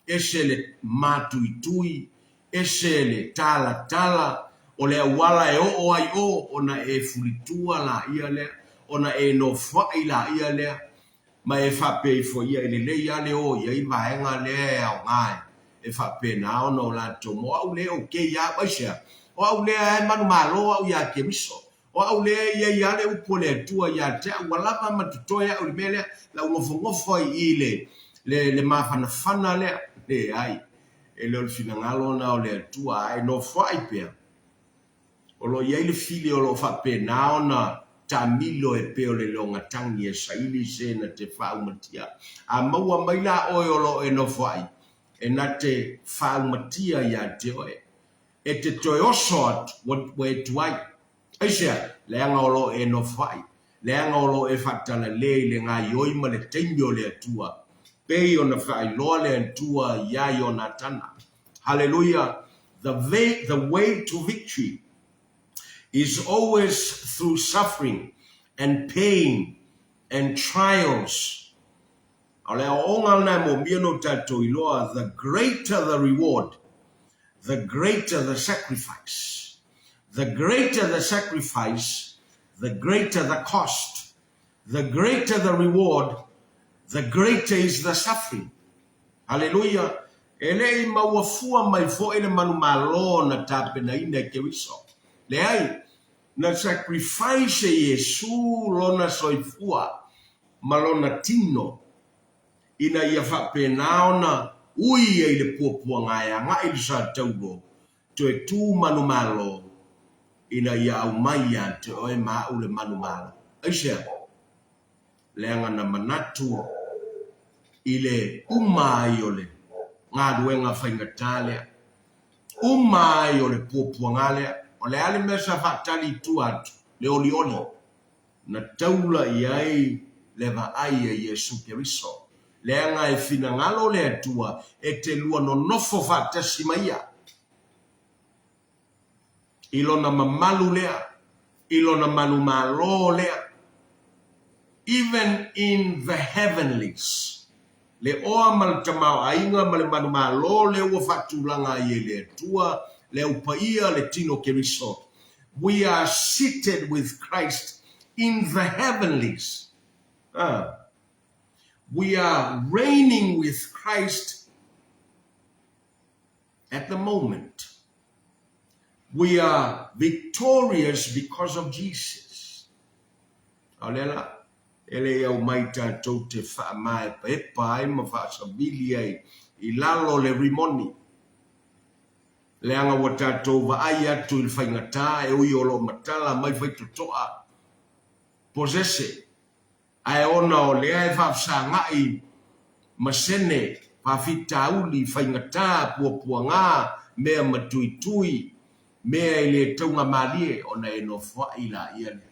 ese le matuitui, ese le talatala o le auala e oo ai o, ona e fulitua laia lea, ona e nofoai laia lea, ma e faapea ifo ia, e lelei lava le o i ai vaega lea e aoga e faapena ona o latou mo au lea e okay lava au. Aisea? O au lea e manumalo au ia Keriso. O au lea e i ai lava le upu a le Atua ia te au, ua lava ma totoe au i le mea lea, lau nofonofo ai i i le, le mafanafana lea. Leai, e le o le finagalo lena o le Atua, a e nofoai pea, O lo o i ai le fili o lo o faapena ona taamilo e pei o le logatagi e saili se na te faaumatia. A maua mai la oe o lo o e nofoai, e na te faaumatia ia te oe. E te toe oso atu, ua e tuai. Aisea? Leaga o lo o e nofoai. Leaga o lo o e faatalalē i le gaioi ma le taimi o le Atua, pei ona faailoa le Atua iā Ionatana. Haleluia! The way, the way to victory is always through suffering and pain and trials. O le aoaoga lena e moomia no tatou iloa, the greater the reward, the greater the sacrifice. The greater the sacrifice, the greater the cost. The greater the reward, the greater is the suffering. Haleluia! E le i maua fua mai foi le manumalo na tapenaina e Keriso. Leai, na sacrifice e Iesu lona soifua ma lona tino ina ia faapena ona ui ai le puapuaga e agai i le sa taulo toe tu manumalo ina ia aumai ia te oe ma au le manumalo. Aisea? Leaga na manatu i le uma ai o le galuega faigata lea, uma ai o le puapuaga lea. O le a le mea sa faatali i tua atu? Le olioli. Na taula i ai le vaai a Iesu Keriso. Leaga e finagalo le Atua e te lua nonofo faatasi ma Ia. I lona mamalu lea, i lona manumalo lea, Even in the heavenlies. Le oa ma le tamaoaiga ma le manumalo lea ua faatulaga ai e le Atua le Au Paia le Tino Keriso. We are seated with Christ in the heavenlies. Ah. We are reigning with Christ at the moment. We are victorious because of Jesus. A o lea la, e le i aumai tatou te faamaepaepa ai ma faasavili ai i lalo le rimoni, leaga ua tatou vaai atu i le faigata e ui o lo o matala mai faitotoa posese, ae ona o lea e faafesaga'i ma sene, faafitauli, faigata, puapuagā, mea matuitui, mea e le taugamalie ona e nofoa'i laia lea.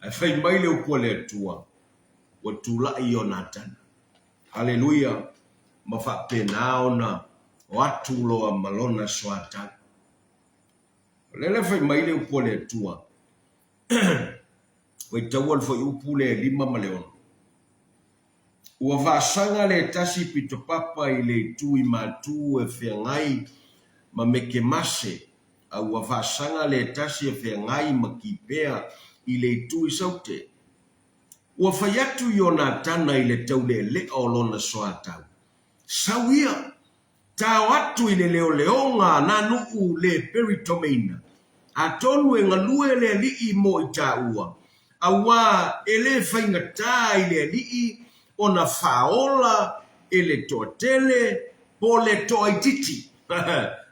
Ae fai mai le upu a le Atua, ua tula'i Ionatana. Aleluia! Ma faapena ona o atu loa ma lona soatau. O lea la e fai mai le upu a le Atua, Faitaua le fuaiupu lea e 5 ma le 6. Ua faasaga le tasi pitopapa i le itu i Matu e feagai ma Mekemase, a ua faasaga le tasi e feagai ma Kipea i le itu i Saute. Ua fai atu Ionatana i le taulealea o lona soatau, Sau ia! Tao atu i le leoleoga a nā nuu le Peritomeina, atonu e galue le alii mo i tāua, auā e le faigata i le alii ona faaola e le toatele po le toaitiiti.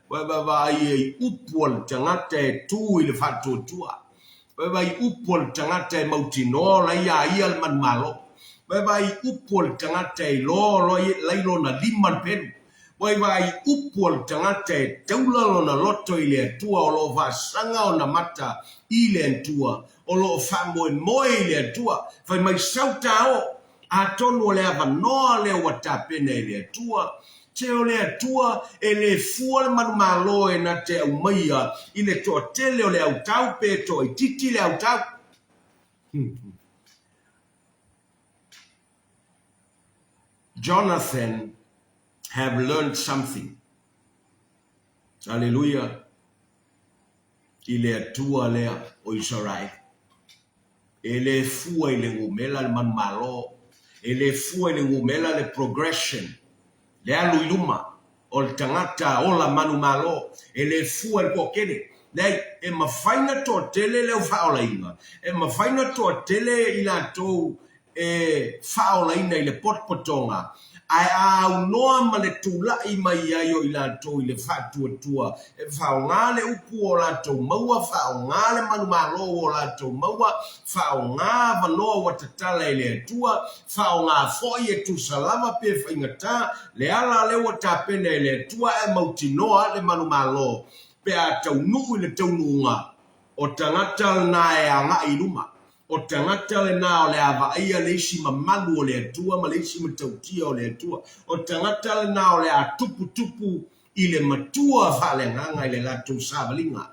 Vaavaai i upu a le tagata e tu i le faatuatua. Vaavaai i upu a le tagata e mautinoa o la iā ia le manumalo. Vaavaai i upu a le tagata e iloa o la i lona lima le pelu. Vaavaai i upu a le tagata e taula lona loto i le Atua o lo o faasaga ona mata i le Atua, o lo o faamoemoe i le Atua. Fai mai sau tāo! Atonu o le avanoa lea ua tapena e le Atua, te o le Atua e le fua le manumalo e na te aumaia i le toatele o le autau pe toaitiiti le autau. Jonathan have learned something. Aleluia i le Atua lea o Isaraele. E le fua i le gumela le manumalo, e le fua i le gumela le progression, le alu i luma o le tagata ola manumalo, e le fua i le toatele. Leai, e mafai ona toatele le au faaolaina, e mafai ona toatele i latou e faaolaina i le potopotoga, ae a aunoa ma le tulai mai ai o i latou i le faatuatua e faaaoga le upu ua o latou maua, faaaoga le manumalo ua o latou maua, faaaoga avanoa ua tatala e le Atua, faaaoga foi e tusa lava pe faigata le ala lea ua tapena e le Atua ae mautinoa le manumalo pe a taunuu i le taunuuga o tagata lena e agai i luma. O tagata lena o le a vaaia le isi mamalu o le Atua ma le isi matautia o le Atua. O tagata lena o le a tuputupu i le matua faaleagaga i le latou savaliga.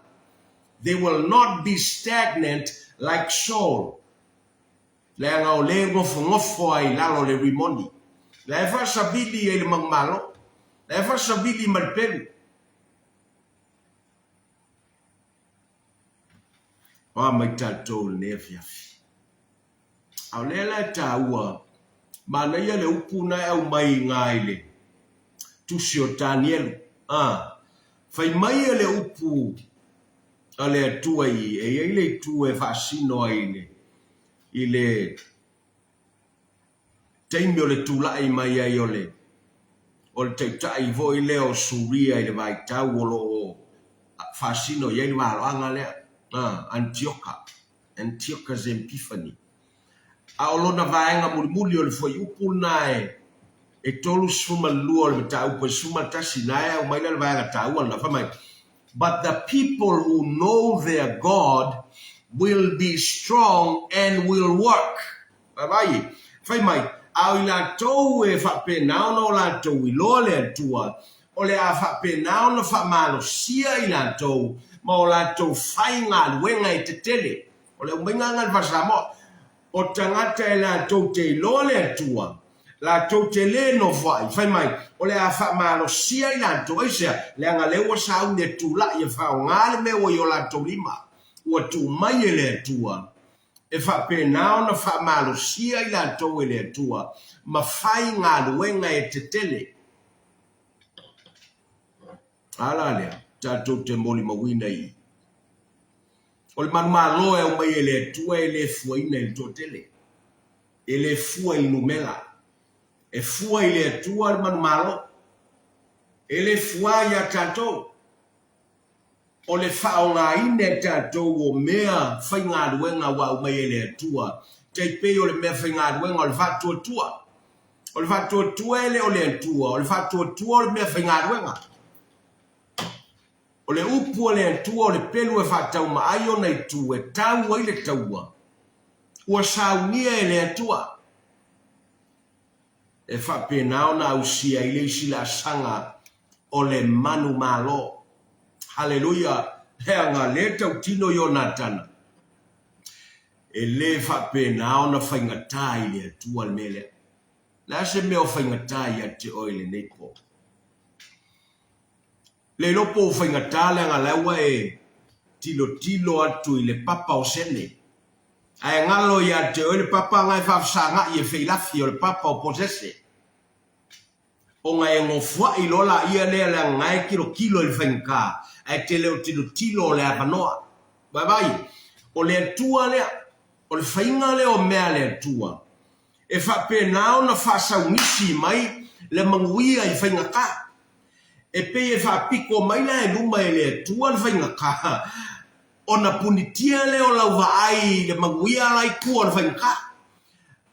They will not be stagnant like Saul. Leaga o le gofogofo ai i lalo o le rimoni. La e faasavili ai le manumalo. La e faasavili ma le pelu. Oa mai tatou i lenei afiafi. A o lea la e taua, manaia le upu na e aumai i ina i le tusi o Tanielu. A, fai mai le upu a le Atua i i, e i ai le itu e faasino ai i le, i le taimi o le tulai mai ai o le o le taitai foi lea o Suria i le vaitau o lo o faasino i ai le valoaga lea, a, Antioka, Antiochus Epiphanes. A o lona vaega mulimuli o le fuaiupu lena e e 32 o le mataupu e 11 na e aumai lea le vaega taua lena, fai mai, But the people who know their God will be strong and will work. Vaavaai, fai mai, a o i latou e faapena ona o latou iloa le Atua, o le a faapena ona faamalosia i latou ma o latou faigaluega e tetele. O le aumaiga lena i le Faa-Samoa. O tagata e latou te iloa le Atua, latou te lē nofoaʻi, fai mai, o le a faamalosia i latou. Aisea? Leaga lea ua sauni e tulaʻi e faaaogā le mea ua i o latou lima, ua tuu mai e le Atua, e faapena ona faamalosia i latou e le Atua ma fai galuega e tetele. A la lea, tatou te molimauina i i. O le manumalo e aumai e le Atua e le fuaina i le toatele, e le fua i le numera. E fua i le Atua le manumalo, e le fua ia tatou. O le faaaogaina e tatou o mea faigaluega ua aumai e le Atua, tai pei o le mea faigaluega o le faatuatua. O le faatuatua e le o le Atua, o le faatuatua o le mea faigaluega. O le upu a le Atua o le pelu e faataumaai ona itu e tau ai le taua, ua saunia e le Atua. E faapena ona ausia ai le isi laasaga o le manumalo. Haleluia! Leaga lea tautino Ionatana, e le faapena ona faigata i le Atua le mea lea. Le a se mea o faigata ia te oe i lenei po? Le iloa po ua faigata leaga la ua e tilotilo atu i le papa o sene. Ae galo ia te oe le papa na e faafesagaʻi e feilafi o le papa o posese. Ona e nofoaʻi loa laia lea leaga na e tilotilo i le faigata ae te le o tilotilo o le avanoa. Vaavaai, o le Atua lea, o le faiga lea o mea a le Atua, e faapena ona faasaunisi mai le manuia i faigata. E pei e faapito mai la e luma e le Atua le faigata, ona punitia lea o lau vaai i le manuia la i tua o le faigata.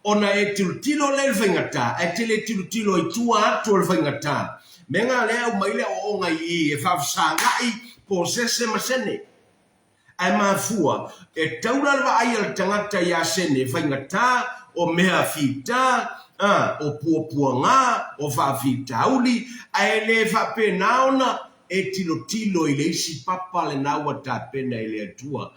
Ona e tilotilo lea i le faigata, ae te le tilotilo i tua atu o le faigata. Mea na lea e aumai le aoaoga i i e faafesagaʻi posese ma sene. Ae mafua, e taula le vaai a le tagata iā sene faigata, o mea fita, a, o puapuagā, o faafitauli, ae le faapena ona e tilotilo i le isi papa lena ua tapena e le Atua.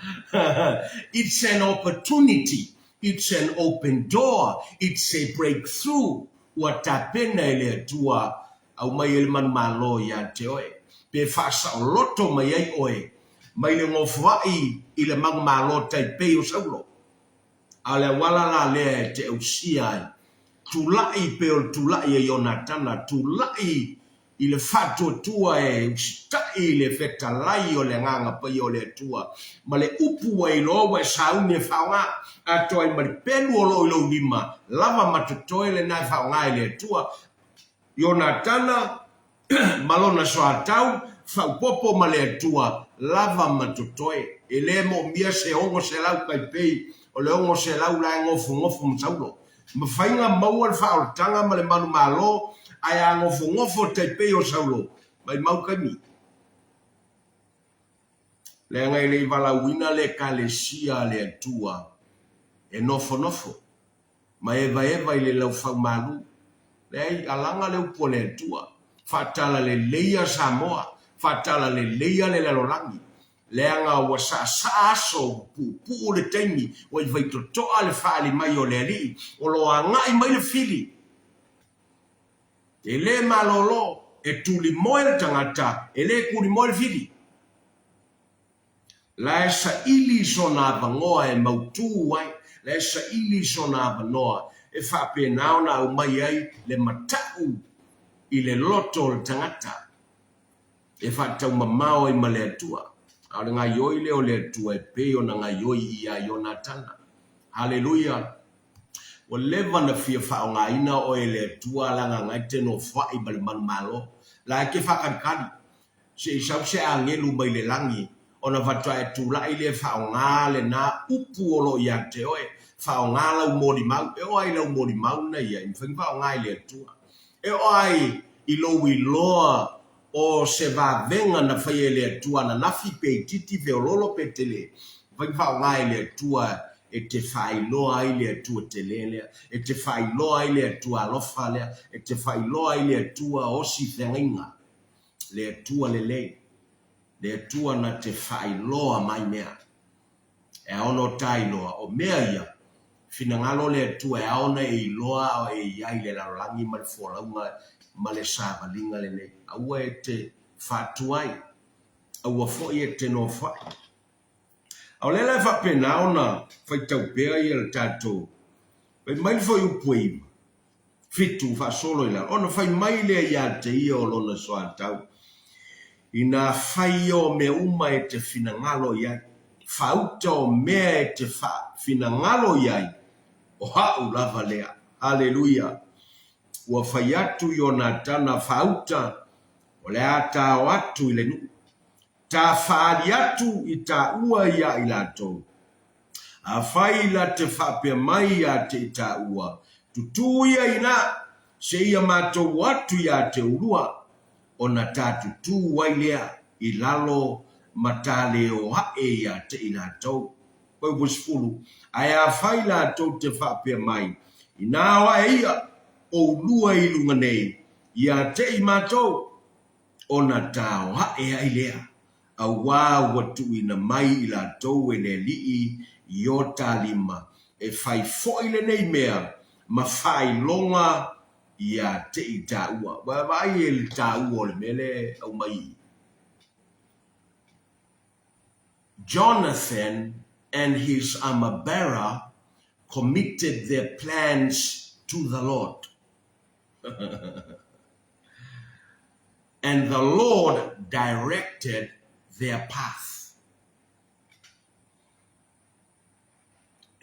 It's an opportunity, it's an open door, it's a breakthrough ua tapena e le Atua Aumai ai le manumalo ia te oe, pe faasaoloto mai ai oe mai le nofoaʻi i le manumalo tai pei o Saulo. A o le auala la lea e te ausia ai, tulaʻi pei o le tulaʻi a Ionatana, tulaʻi i le faatuatua e usitaʻi i le fetalai o le Agaga Paia o le Atua, ma le upu ua iloa ua e sauni e faaaoga, atoa ai ma le pelu o lo o i lou lima, lava ma totoe lena e faaaoga e le Atua. Ionatana ma lona soatau, faaopoopo ma le Atua, lava ma totoe. E le moomia se 600 tai pei o le 600 la e nofonofo ma Saulo. Mafai na maua le faaolataga ma le manumalo, ae a nofonofo tai pei o Saulo, maimau taimi. Leaga e le i valaauina le Ekalesia a le Atua e nofonofo. ma evaeva i le laufaumalu. Leai, alaga le upu a le Atua, faatalaleia Samoa, faatalaleia le lalolagi, leaga ua saasaa aso, ua puupuu le taimi, ua i vaitotoa le faaali mai o le Alii, o lo o agai mai le fili. E le malolo, e tulimoe le tagata, e le tulimoe le fili. La e saili sona avanoa e mautū ai, la e saili sona avanoa e faapena ona aumai ai le mataʻu i le loto o le tagata e faataumamao ai ma le Atua. A o le gaioi lea o le Atua e pei ona gaioi ia Ionatana. Haleluia! Ua leva na fia faaaogaina oe e le Atua leaga na e te nofoaʻi ma le manumalo. La e te faakalikali. Se i sau se agelu mai le lagi, ona faatoa e tulai lea e faaaoga lena upu o lo o ia te oe, faaaoga lau molimau. E oo lava i lau molimau lena i ai, mafai ona faaaoga e le Atua. E oo lava i lou iloa o se vavega na faia e le Atua ananafi, pe itiiti, feoloolo pe tele, mafai ona faaaoga e le Atua e te faailoa ai le Atua tele lea, e te faailoa ai le Atua alofa lea, e te faailoa ai le Atua osi feagaiga. Le Atua lelei, le Atua na te faailoa mai mea. E ao ona ta iloa, o mea ia, Finagalo o le Atua e ao ona e iloa a o e i ai i le lalolagi ma le folauga ma le savaliga lenei. Aua e te faatuai, aua foi e te nofoai. A o lea la e faapena ona faitau pea ia le tatou, fai mai le fuaiupu e 9, 7 faasolo i lalo, ona fai mai lea ia te ia o lona soatau, Inā fai ia o mea uma e te finagalo i ai, faauta o mea e te finagalo i ai, o a'u lava lea. Haleluia! Ua fai atu Ionatana faauta, o le a tao atu i le nuu. Ta faaali atu i taua ia i latou. Afai la te faapea mai ia te i taua, Tutū ia inā, seia matou o atu ia te ulua, ona ta tutū ai lea i lalo ma ta le o aʻe ia te i latou. Upu 10, Ae afai latou te faapea mai, Inā o aʻe ia, o ulua i luga nei, ia te i matou, ona ta o aʻe ai lea, auā ua tuuina mai i latou e le Alii i o ta lima, e fai foʻi lenei mea ma faailoga iā te i tāua. Vaavaai e le tāua o le mea lea e aumai i i. Jonathan and his armor-bearer committed their plans to the Lord. And the Lord directed their path.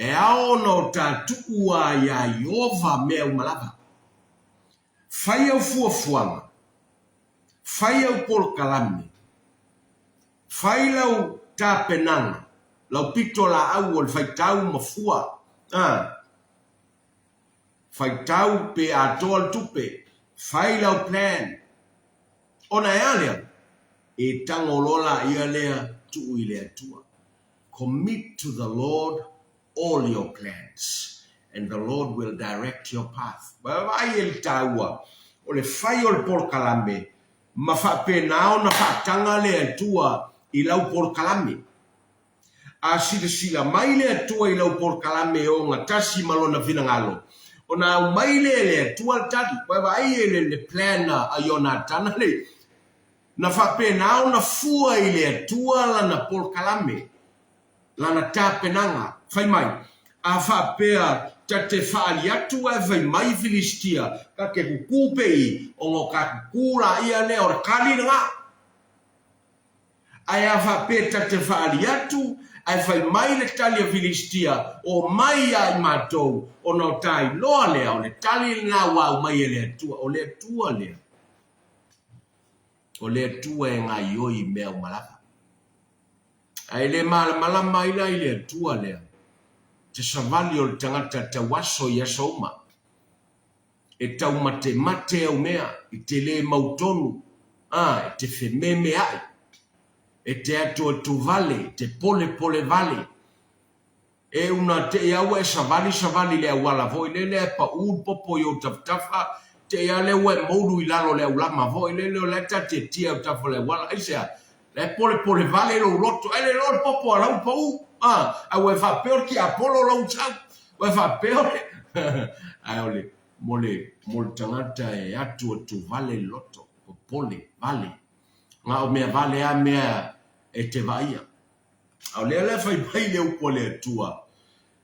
E ao ona o ta tuua iā Ieova mea uma lava. Fai au fuafuaga, fai au polokalame, fai lau tapenaga, lau pito laau o le faitau ma fua, a. Faitau pe atoa le tupe, fai lau plan. Ona e a lea? E tago loa laia lea tuu i le Atua. Commit to the Lord all your plans and the Lord will direct your path. Vaavaai e le taua o le fai o le polokalame ma faapena ona faataga le Atua i lau polokalame. A silasila mai le Atua i lau polokalame e ogatasi ma Lona finagalo, ona aumai lea e le Atua le tali. Vaavaai e le plan a Ionatana le, na faapena ona fua i le Atua lana polokalame, lana tapenaga. Fai mai, a faapea ta te faaali atu ae fai mai Filistia, ta te kukū pe i, ona o ka kukū laia lea o le kali lena. Ae a faapea ta te faaali atu, ae fai mai le tali a Filistia, Omai ia i matou, ona o ta iloa lea, o le tali lena ua aumai e le Atua, o le Atua lea. O le Atua e gaioi i mea uma lava. Ae le malamalama ai la i le Atua lea, te savali o le tagata tau aso i aso uma. E taumatemate au mea, i te lē mautonu, ā, e te fememeaʻi, e te atuatu vale, e te polepole vale. E una teʻi a ua e savali savali i le auala foi lele ae paʻū le popo i ou tafatafa, teʻi a lea ua e moulu i lalo o le aulama foi lele o la e tatetia i autafa o le auala. Aisea? La e polepole vale lou loto, ae le iloa le popo a la ua paʻū, ā, ae ua e faapea o le tiapolo lou sau. Ua e faapea o le ae o le mo le mo le tagata e atuatu vale le loto, popole vale. Na o mea vale a mea e te vaaia. A o lea la e fai mai le upu a le Atua,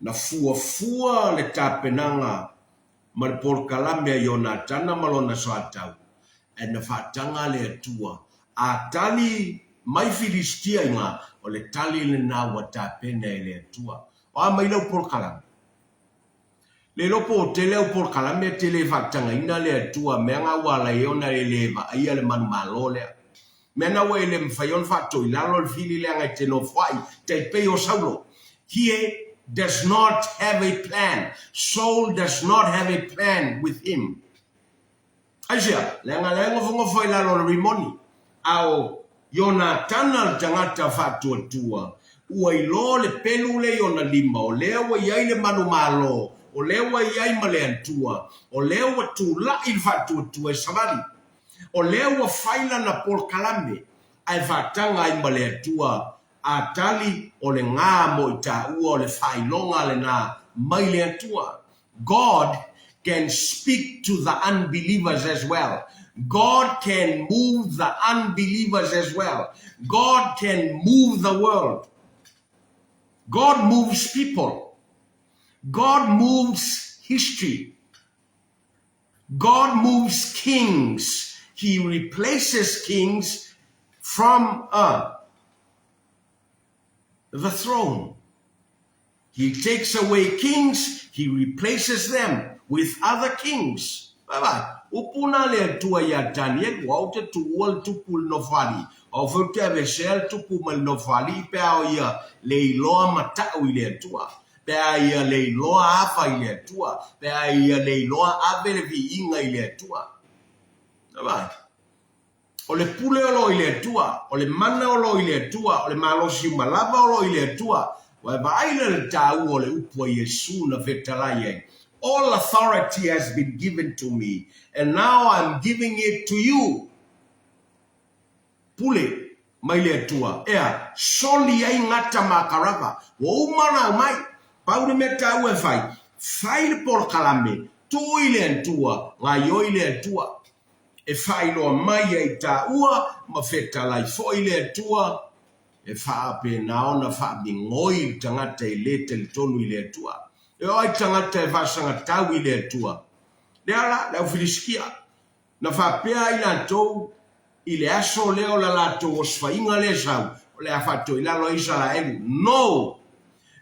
na fuafua le tapenaga ma le polokalame a Ionatana ma lona soatau, ae na faataga le Atua, a tali mai Filistia i ga, o le tali lena ua tapena e le Atua. O a mai lau polokalame? Le iloa po o tele au polokalame e te le faatagaina le Atua mea na ua ala ai ona e le vaaia le manumalo lea. Mea na ua e le mafai ona faatoilalo le fili leaga e te nofoai tai pei o Saulo. He does not have a plan. Saul does not have a plan with him. Aisea? Leaga la e nofonofo i lalo o le Rimoni, a o Ionatana le tagata faatuatua, ua iloa le pelu lea i ona lima, o lea ua i ai le manumalo, o lea ua i ai ma le Atua, o lea ua tulai le faatuatua e savali, o lea ua fai lana polokalame, ae faataga ai ma le Atua, a tali, o le gā mo i tāua, o le faailoga lenā mai le Atua. God can speak to the unbelievers as well. God can move the unbelievers as well. God can move the world. God moves people. God moves history. God moves kings. He replaces kings from the throne. He takes away kings, he replaces them with other kings. Vaavaai, upu na le Atua iā Tanielu, Aua ou te tuua le tupu i le nofoalii, aua foi ou te avesea le tupu mai le nofoalii pe a o ia le iloa mata'u i le Atua, pe a ia le iloa ava i le Atua, pe a ia le iloa ave le viiga i le Atua. Vaavaai. O le pule o lo o i le Atua, o le mana o lo o i le Atua, o le malosi uma lava o lo o i le Atua. Ua e vaai lea i le taua o le upu a Iesu na fetalai ai, All authority has been given to me, and now I am giving it to you. Pule mai le Atua, ea, soli ai gata ma karava. Ua uma ona aumai. Pau le mea taua e fai, fai le polokalame, tuu i le Atua, gaioi le Atua. E faailoa mai ai taua ma fetalai foi le Atua, e faapena ona faamigoi le tagata e le talitonu i le Atua. E oo ai tagata e faasagatau i le Atua. Lea la, le au Filisitia, na faapea ai latou i le aso lea o la latou osofaiga lea e sau, o le a faatoilalo ai Isaraelu. No!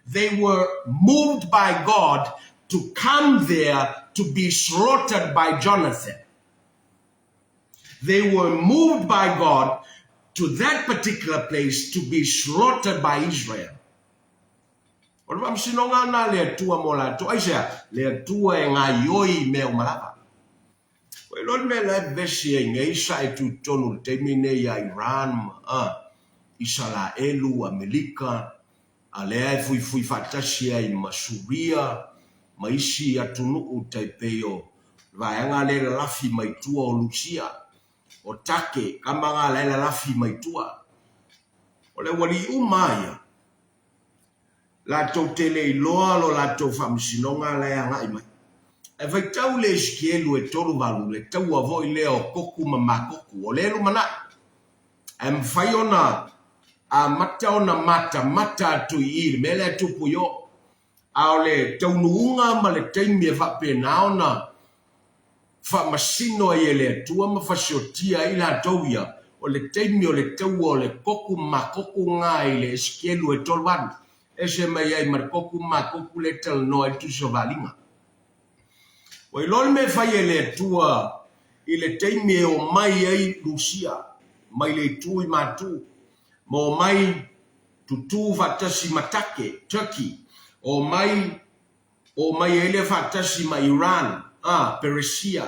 They were moved by God to come there to be slaughtered by Jonathan. They were moved by God to that particular place to be slaughtered by Israel. O le faamasinoga lena a le Atua mo latou. Aisea? Le Atua e gaioi i mea uma lava. Ua iloa le mea la e vevesi ai nei sa e tu i totonu i le taimi nei ia Iran ma Isalaelu, Amelika, a lea e fuifui faatasi ai ma Suria ma isi atunuu tai pei o le vaega lea e lalafi mai tua o Lusia, o Take, kama nga la e lalafi mai tua. O le aualii uma lava ia, latou te le iloa lo latou faamasinoga la e agai mai. Ae faitau le Esekielu e 38, le taua foi lea o Koku ma Makoku, o lea e lumanai. Ae mafai ona amata ona matamata atu i i le mea lea e tupu i o. A o le taunuuga ma le taimi e faapena ona faamasino ai e le Atua ma fasiotia ai latou ia, o le taimi o le taua o le koku makoku nga i le Esekielu e 38, ese mai ai ma le koku makoku lea e talanoa ai le Tusi o Vaaliga. Ua iloa le mea e fai e le Atua i le taimi e omai ai Lusia mai le itu i Matu, ma omai tutū faatasi ma Take, Turkey, omai, omai ai lea faatasi ma Iran, a, Peresia,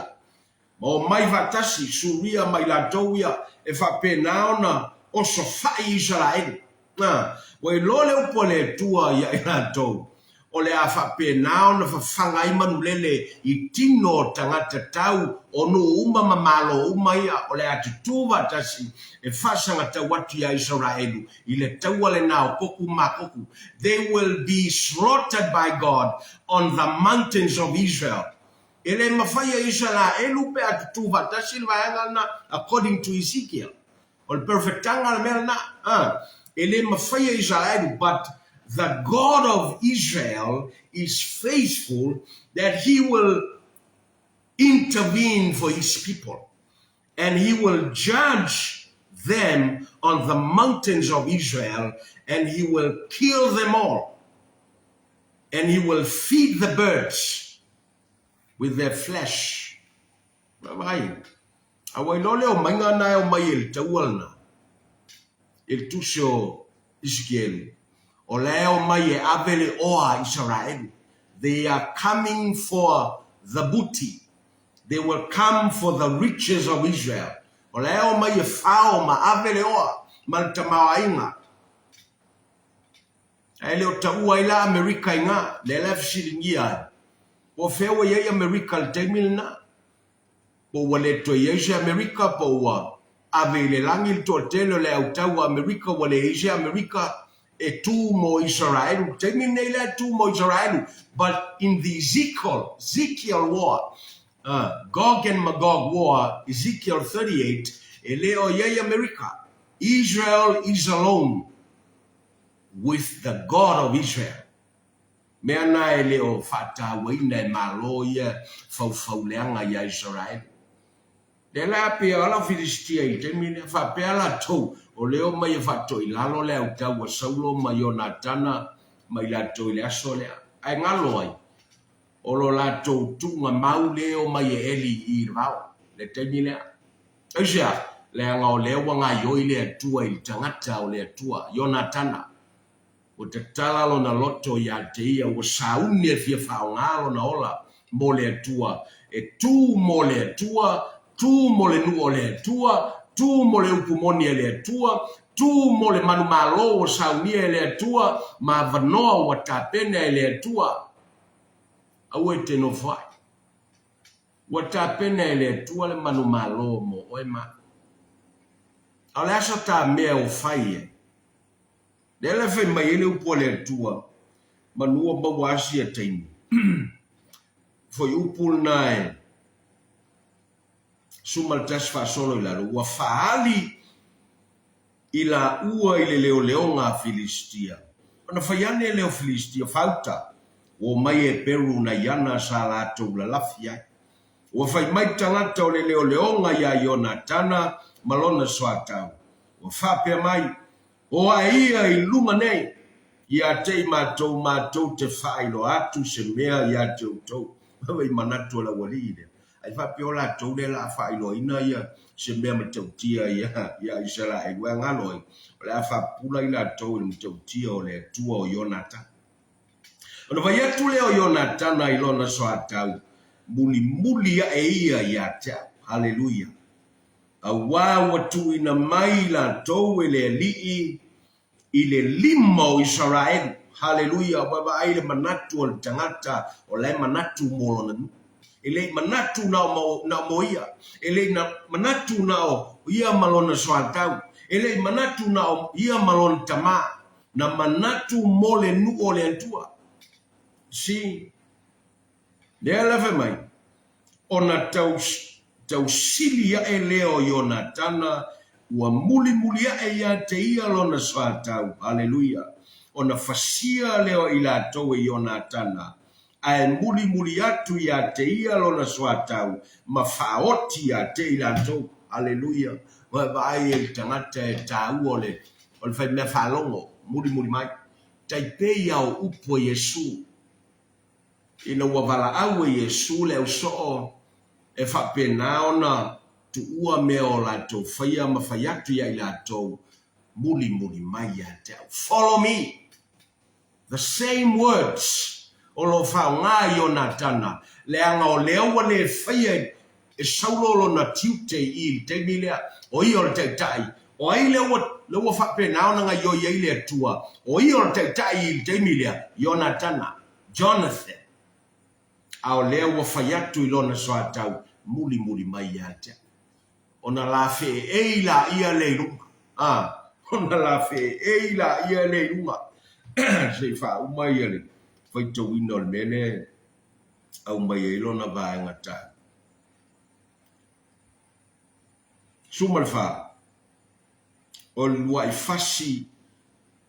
ma omai faatasi Suria ma i latou ia e faapena ona osofai Isaraelu. A, ua iloa le upu a le Atua ia i latou, o le a faapena ona fafaga ai manulele i tino o tagata tau o nuu uma ma malo uma ia, o le a tutū faatasi e faasagatau atu iā Isaraelu i le taua lena o Koku ma Koku. They will be slaughtered by God on the mountains of Israel. E le mafai e Isaraelu pe a tutū faatasi le vaega lena according to Ezekiel. O le perfectaga le mea lena. E le mafai e Isaraelu but the God of Israel is faithful that he will intervene for his people and he will judge them on the mountains of Israel and he will kill them all and he will feed the birds with their flesh. Vaai. A ua iloa le omaiga na e omai e le taua lena, i le tusi o Isikielu, o la e omai e ave le oa a Isaraelu. They are coming for the booty. They will come for the riches of Israel. O la e omai e fao ma ave le oa ma le tamaoaiga. Ae le o taua ai la Amerika i nga, lea la e fesiligia ai, po o fea ua i ai Amerika i le taimi lena? Po ua le toe i ai se Amerika, po ua ave i le lagi le toatele o le autau a Amerika, ua leai se Amerika. E tu mo Isaraelu, taimi lenei la e tu mo Isaraelu, but in the Ezekiel, Ezekiel war, Gog and Magog war, Ezekiel 38, e le o i ai Amerika. Israel is alone with the God of Israel. Mea na e le o faatauaina e Malo ia faufauleaga iā Isaraelu. Lea la pei o lau Filistia i le taimi lea, faapea latou, o lea o mai e faatoilalo le autau a Saulo ma Ionatana ma i latou i le aso lea. Ae galo ai, o lo latou tuugamau lea e omai e eli i i le vao, le taimi lea. Aisea? Leaga o lea ua gaioi le Atua i le tagata o le Atua, Ionatana. Ua tatala lona loto ia te ia, ua sauni e fia faaaoga lona ola mo le Atua, e tu mo le Atua, tu mo le nuu o le Atua, tu mo le upu moni a le Atua, tu mo le manumalo ua saunia e le Atua ma avanoa ua tapena e le Atua. Aua e te nofo ai. Ua tapena e le Atua le manumalo mo oe ma au. A o le aso ta mea ua fai ai? Lea la e fai mai ai le upu a le Atua, manu ua maua asi ia taimi. Foi upu lena e suma le tasi faasolo i lalo, ua faaali i laua i le leoleoga a Filistia. Ona fai ane lea o Filistia, Fauta, ua omai Eperu nai ana sa latou lalafi ai. Ua fai mai tagata o le leoleoga iā Ionatana ma lona soatau, ua faapea mai, O ae ia i luga nei, ia te i matou, matou te faailoa atu se mea ia te outou. Vaai manatu o le aualii lea. Ai faapea o latou lea la a faailoaina ia se mea matautia ia ia Isaraelu, e galo ai, o le a faapupula i latou i le matautia o le Atua o Ionatana. Ona fai atu lea o Ionatana i lona soatau, Mulimuli ae ia ia te au. Haleluia! Auā ua tuuina mai i latou e le Alii i le lima o Isaraelu. Haleluia! Ua vaai le manatu o le tagata o la e manatu mo lona nuu. E le i manatu na o, na o mo ia. E le i na, manatu na o ia ma lona soatau. E le i manatu na o ia ma lona tamā. Na manatu mo le nuu o le Atua. See? Lea la fai mai, ona tau, tausili aʻe lea o Ionatana, ua mulimuli aʻe ia te ia lona soatau, haleluia, ona fasia lea o i latou e Ionatana, ae mulimuli atu ia te ia lona soatau ma faaoti ia te i latou, haleluia. Vaai e le tagata e taua o le, o le faimea faalogo, mulimuli mai. Tai pei a o upu a Iesu. Ina ua valaau e Iesu le ausoo e faapena ona tuua mea o latou faia ma fai atu ia i latou, Mulimuli mai ia te au. Follow me! The same words o lo o faaaoga i Ionatana, leaga o lea ua le faia e Saulo lona tiute i i le taimi lea, o ia o le taitai. O ai lea ua, lea ua faapena ona gaioi ai le Atua, o ia o le taitai i le taimi lea? Ionatana, Jonathan. A o lea ua fai atu i lona soatau, mulimuli mai ia te au. Ona la feeei laia lea i luga. A, ona la feeei laia lea i luga. Se i faauma ia le faitauina o le mea lea e aumai ai lona vaega taua. 14, O le luaʻi fasi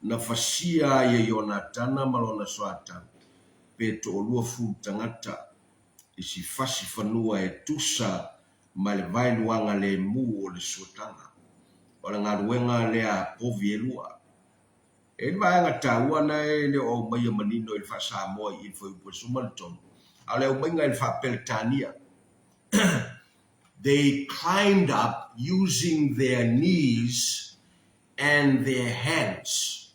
na fasia ai e Ionatana ma lona soatau, pe toalua fulu tagata i si fasi fanua e tusa ma le vaeluaga lemu o le suataga. O le galuega lea a povi e lua. E i ai le vaega taua na e le o aumaia manino i le faa-Samoa i i le fuaiupu e 13, a o le aumaiga i le faa-Peretania, They climbed up using their knees and their hands.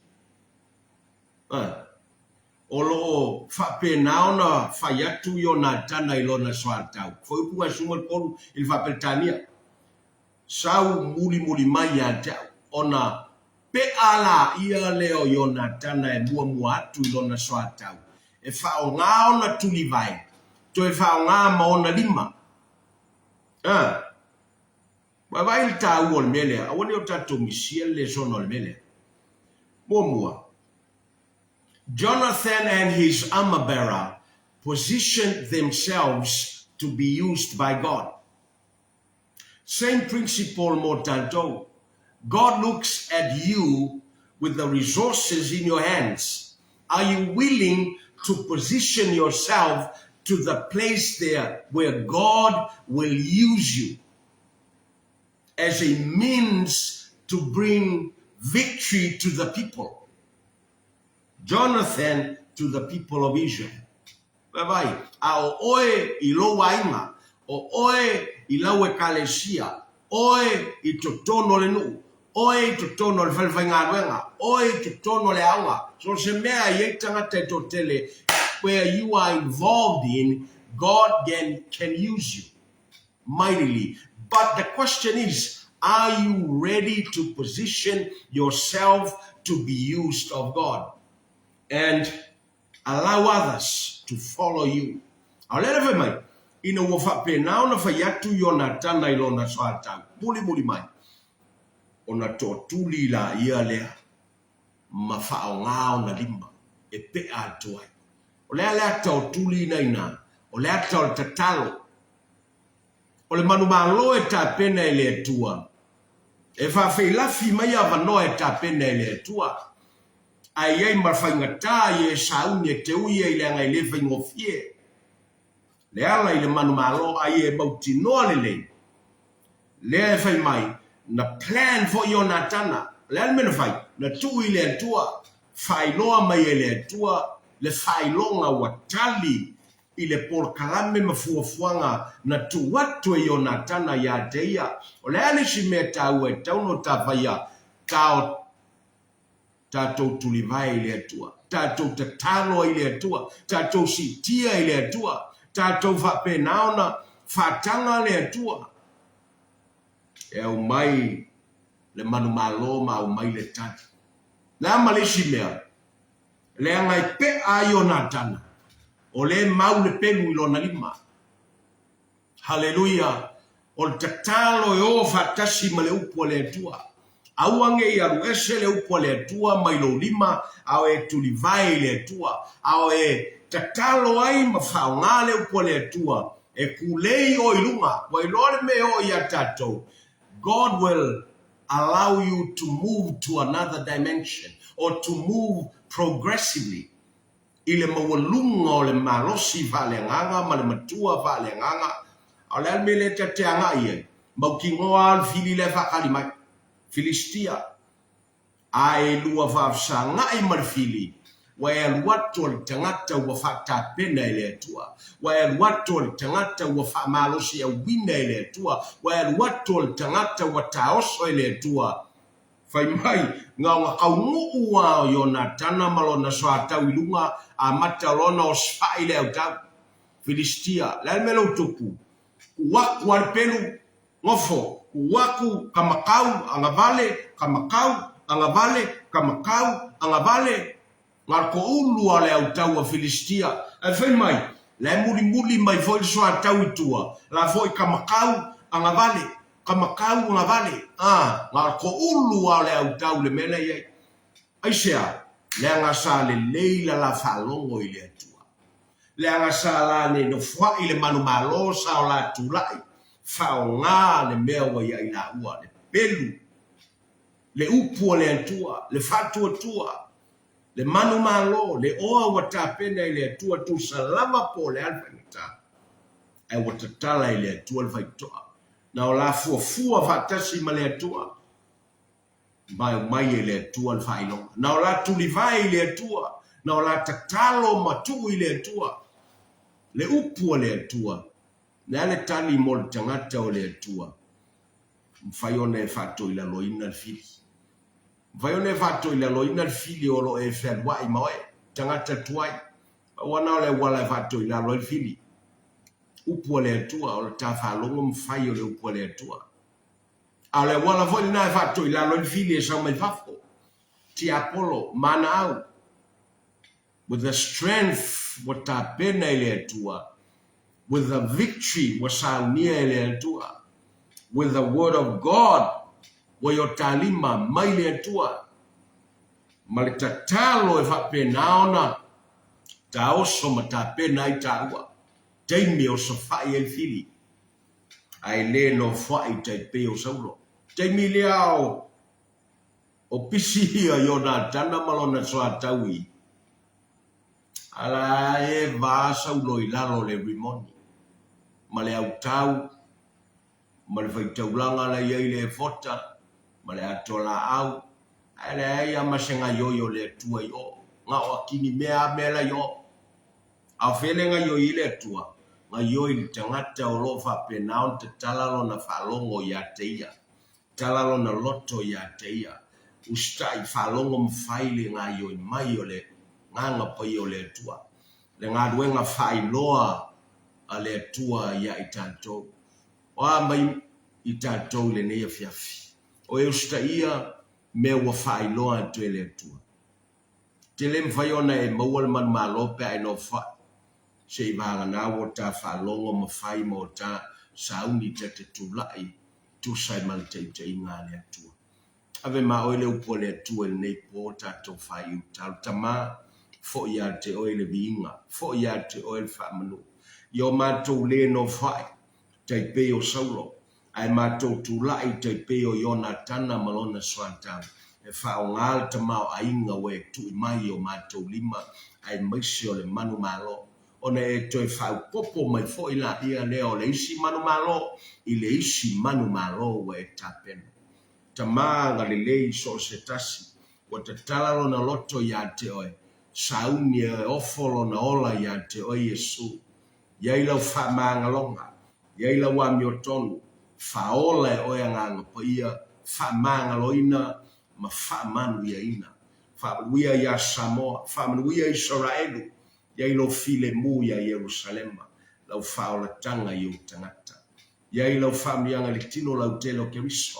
O lo o faapena ona fai atu Ionatana i lona soatau. Fuaiupu 13 i le faa-Peretania, Sau mulimuli mai ia te au, ona peʻa laia lea o Ionatana e muamua atu i lona soatau, e faaaoga ona tulivae, toe faaaoga ma ona lima. A! Vaavaai le taua o le mea lea, aua ne i o tatou misia le lesona o le mea lea. Muamua, Jonathan and his armor bearer positioned themselves to be used by God. Same principle mo tatou. God looks at you with the resources in your hands. Are you willing to position yourself to the place there where God will use you as a means to bring victory to the people? Jonathan to the people of Israel. Vaivai, a ʻo ʻoe i lou aiga, ʻo ʻoe i lau ekalesia, ʻoe i totonu o le nuʻu, ʻoe i totonu o le fale faigaluega, ʻoe i totonu o le aoga, so o se mea e i ai tagata e toatele, where you are involved in, God can, can use you mightily. But the question is, are you ready to position yourself to be used of God? And Allow others to follow you. A o le ala fai mai, ina ua faapena ona fai atu Ionatana i lona soatau, mulimuli mai, ona toatuli laia lea ma faaaoga ona lima e pe'a atu ai. O le a le ata o tuli ina ina? O le ata o le tatalo. O le manumalo e tapena e le Atua. E faafeilafi mai avanoa e tapena e le Atua. Ae i ai ma faigatā ia e sauni e te ui ai leaga e le faigofie le ala i le manumalo a ia e mautinoa lelei. Lea e fai mai, na plan foi Ionatana. O le a le mea na fai? Na tuu i le Atua, faailoa mai e le Atua le faailoga ua tali i le polokalame ma fuafuaga na tuu atu e Ionatana ia te ia. O le a le isi mea taua e tatau ona ta faia? Ta tatou tulivae i le Atua, tatou tatalo ai i le Atua, tatou siitia i le Atua, tatou faapena ona faataga le Atua e aumai le manumalo ma aumai le tali. Le a ma le isi mea? Leaga e pe'a ai Ionatana, o lea e mau le pelu i lona lima. Haleluia! O le tatalo e o faatasi ma le upu a le Atua. Aua ne i alu ese le upu a le Atua mai lou lima, a o e tulivae i le Atua, a o e tatalo ai ma faaaoga le upu a le Atua, e kulei oe i luga. Ua iloa le mea e oo iā tatou, God will allow you to move to another dimension or to move progressively i le maualuga o le malosi faaleagaga ma le matua faaleagaga. A o le a le mea lea ta te agai ai? Mautinoa lava le fili lea e faatali mai. Filistia. A e lua faafesagai ma le fili, ua e alu atu o le tagata ua faatapena e le Atua. Ua e alu atu o le tagata ua faamalosiauina e le Atua. Ua e alu atu o le tagata ua taoso e le Atua. Fai mai, na ona taunuu lava o Ionatana ma lona soatau i luga, amata loa ona osifai le autau. Filistia, le a le mea lea ua tupu? Tuu atu lava le pelu, nofo, tuu atu ka matau, agavale, ka matau, agavale, ka matau, agavale. Na o le toulu lava o le autau a Filistia. Ae fai mai, la e mulimuli mai foi le soatau i tua, la foi ka matau, agavale, ka matau, agavale. A, na o le toulu lava o le autau i le mea la e i ai. Aisea? Leaga sa lelei la la faalogo i le Atua. Leaga sa la nei nofoai le manumalo sa o la tulai, faaaoga le mea ua ia i laua, le pelu, le upu a le Atua, le faatuatua, le manumalo, le oa ua tapena e le Atua tusa lava po o le a le faigata, ae ua tatala e le Atua le faitotoa. Na o la fuafua faatasi ma le Atua, ma e aumai e le Atua le faailoga. Na o la tulivae i le Atua, na o la tatalo ma tuu i le Atua, le upu a le Atua. Le a le tali mo le tagata o le Atua? Mafai ona e faatoilaloina le fili. Mafai ona e faatoilaloina le fili o lo o e fealuai ma oe, tagata tuai. Pau lava na o le auala e faatoilalo ai le fili. Upu a le Atua, o le ta faalogo ma fai o le upu a le Atua. A o le auala foi lena e faatoilalo ai le fili e sau mai fafo. Tiapolo, manaau. With the strength ua tapena e le Atua, with the victory ua saunia e le Atua, with the word of God ua i o ta lima mai le Atua. Ma le tatalo e faapena ona taoso ma tapena ai taua, taimi e osofai ai le fili, ae le nofoai tai pei o Saulo. Taimi lea o o pisi ia Ionatana ma lona soataui, a la e va Saulo i lalo o le Rimoni, ma le autau, ma le faitaulaga la i ai le efota, ma le atoa laau, ae leai lava ma se gaioi o le Atua i o, na o akini mea a mea la i o. A o fea le gaioi i le Atua? Gaioi i le tagata o lo o faapena ona tatala lona faalogo ia te Ia, tatala lona loto ia te Ia, usitai, faalogo ma fai le gaioi mai o le Agaga Paia o le Atua, le galuega faailoa a le Atua ia i tatou. O a mai i tatou i lenei afiafi? O e usitaia mea ua faailoa atu e le Atua. Te le mafai ona e maua le manumalo pe a e nofoai, se i vagana ua ta faalogo ma fai ma o ta sauni ta te tulai tusa ai ma le taitaiga a le Atua. Ave ma oe le upu a le Atua i lenei po tatou faaiu talo. Tama, foi ia te oe le viiga, foi ia te oe le faamanu. Ia o matou le nofoai, tai pei o Saulo, ae matou tulai tai pei o Ionatana ma lona soatau, e faaaoga le tamaoaiga ua e tui mai i o matou lima, aemaise o le manumalo, ona e toe faaopoopo mai foi laia lea o le isi manumalo i le isi manumalo ua e tapena. Tama agalelei so o se tasi, ua tatala lona loto ia te oe, sauni e ofo lona ola ia te oe Iesu. I ai lau faamagaloga, i ai lau amiotonu, faaola e oe Agaga Paia, faamagaloina ma faamanuiaina. Faamanuia ia Samoa, faamanuia Isaraelu, i ai lou filemu ia Ierusalema, lau faaolataga i ou tagata. I ai lau faamanuiaga i le tino lautele o Keriso.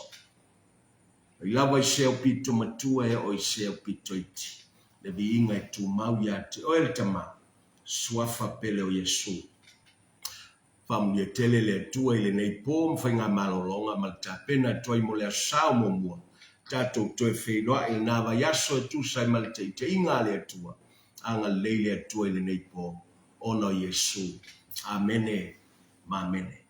Mai lava i se aupito matua e oo i se aupito iti, le viiga e tumau ia te oe le Tama, Suafa pele o Iesu. Faamanuia tele le Atua i lenei po ma faigamalologa ma le tapena atu ai mo le Aso Sa o muamua. Tatou toe feiloai i lena vaiaso e tusa ai ma le taitaiga a le Atua. Agalelei le Atua i lenei po ona o Iesu. Amene ma amene.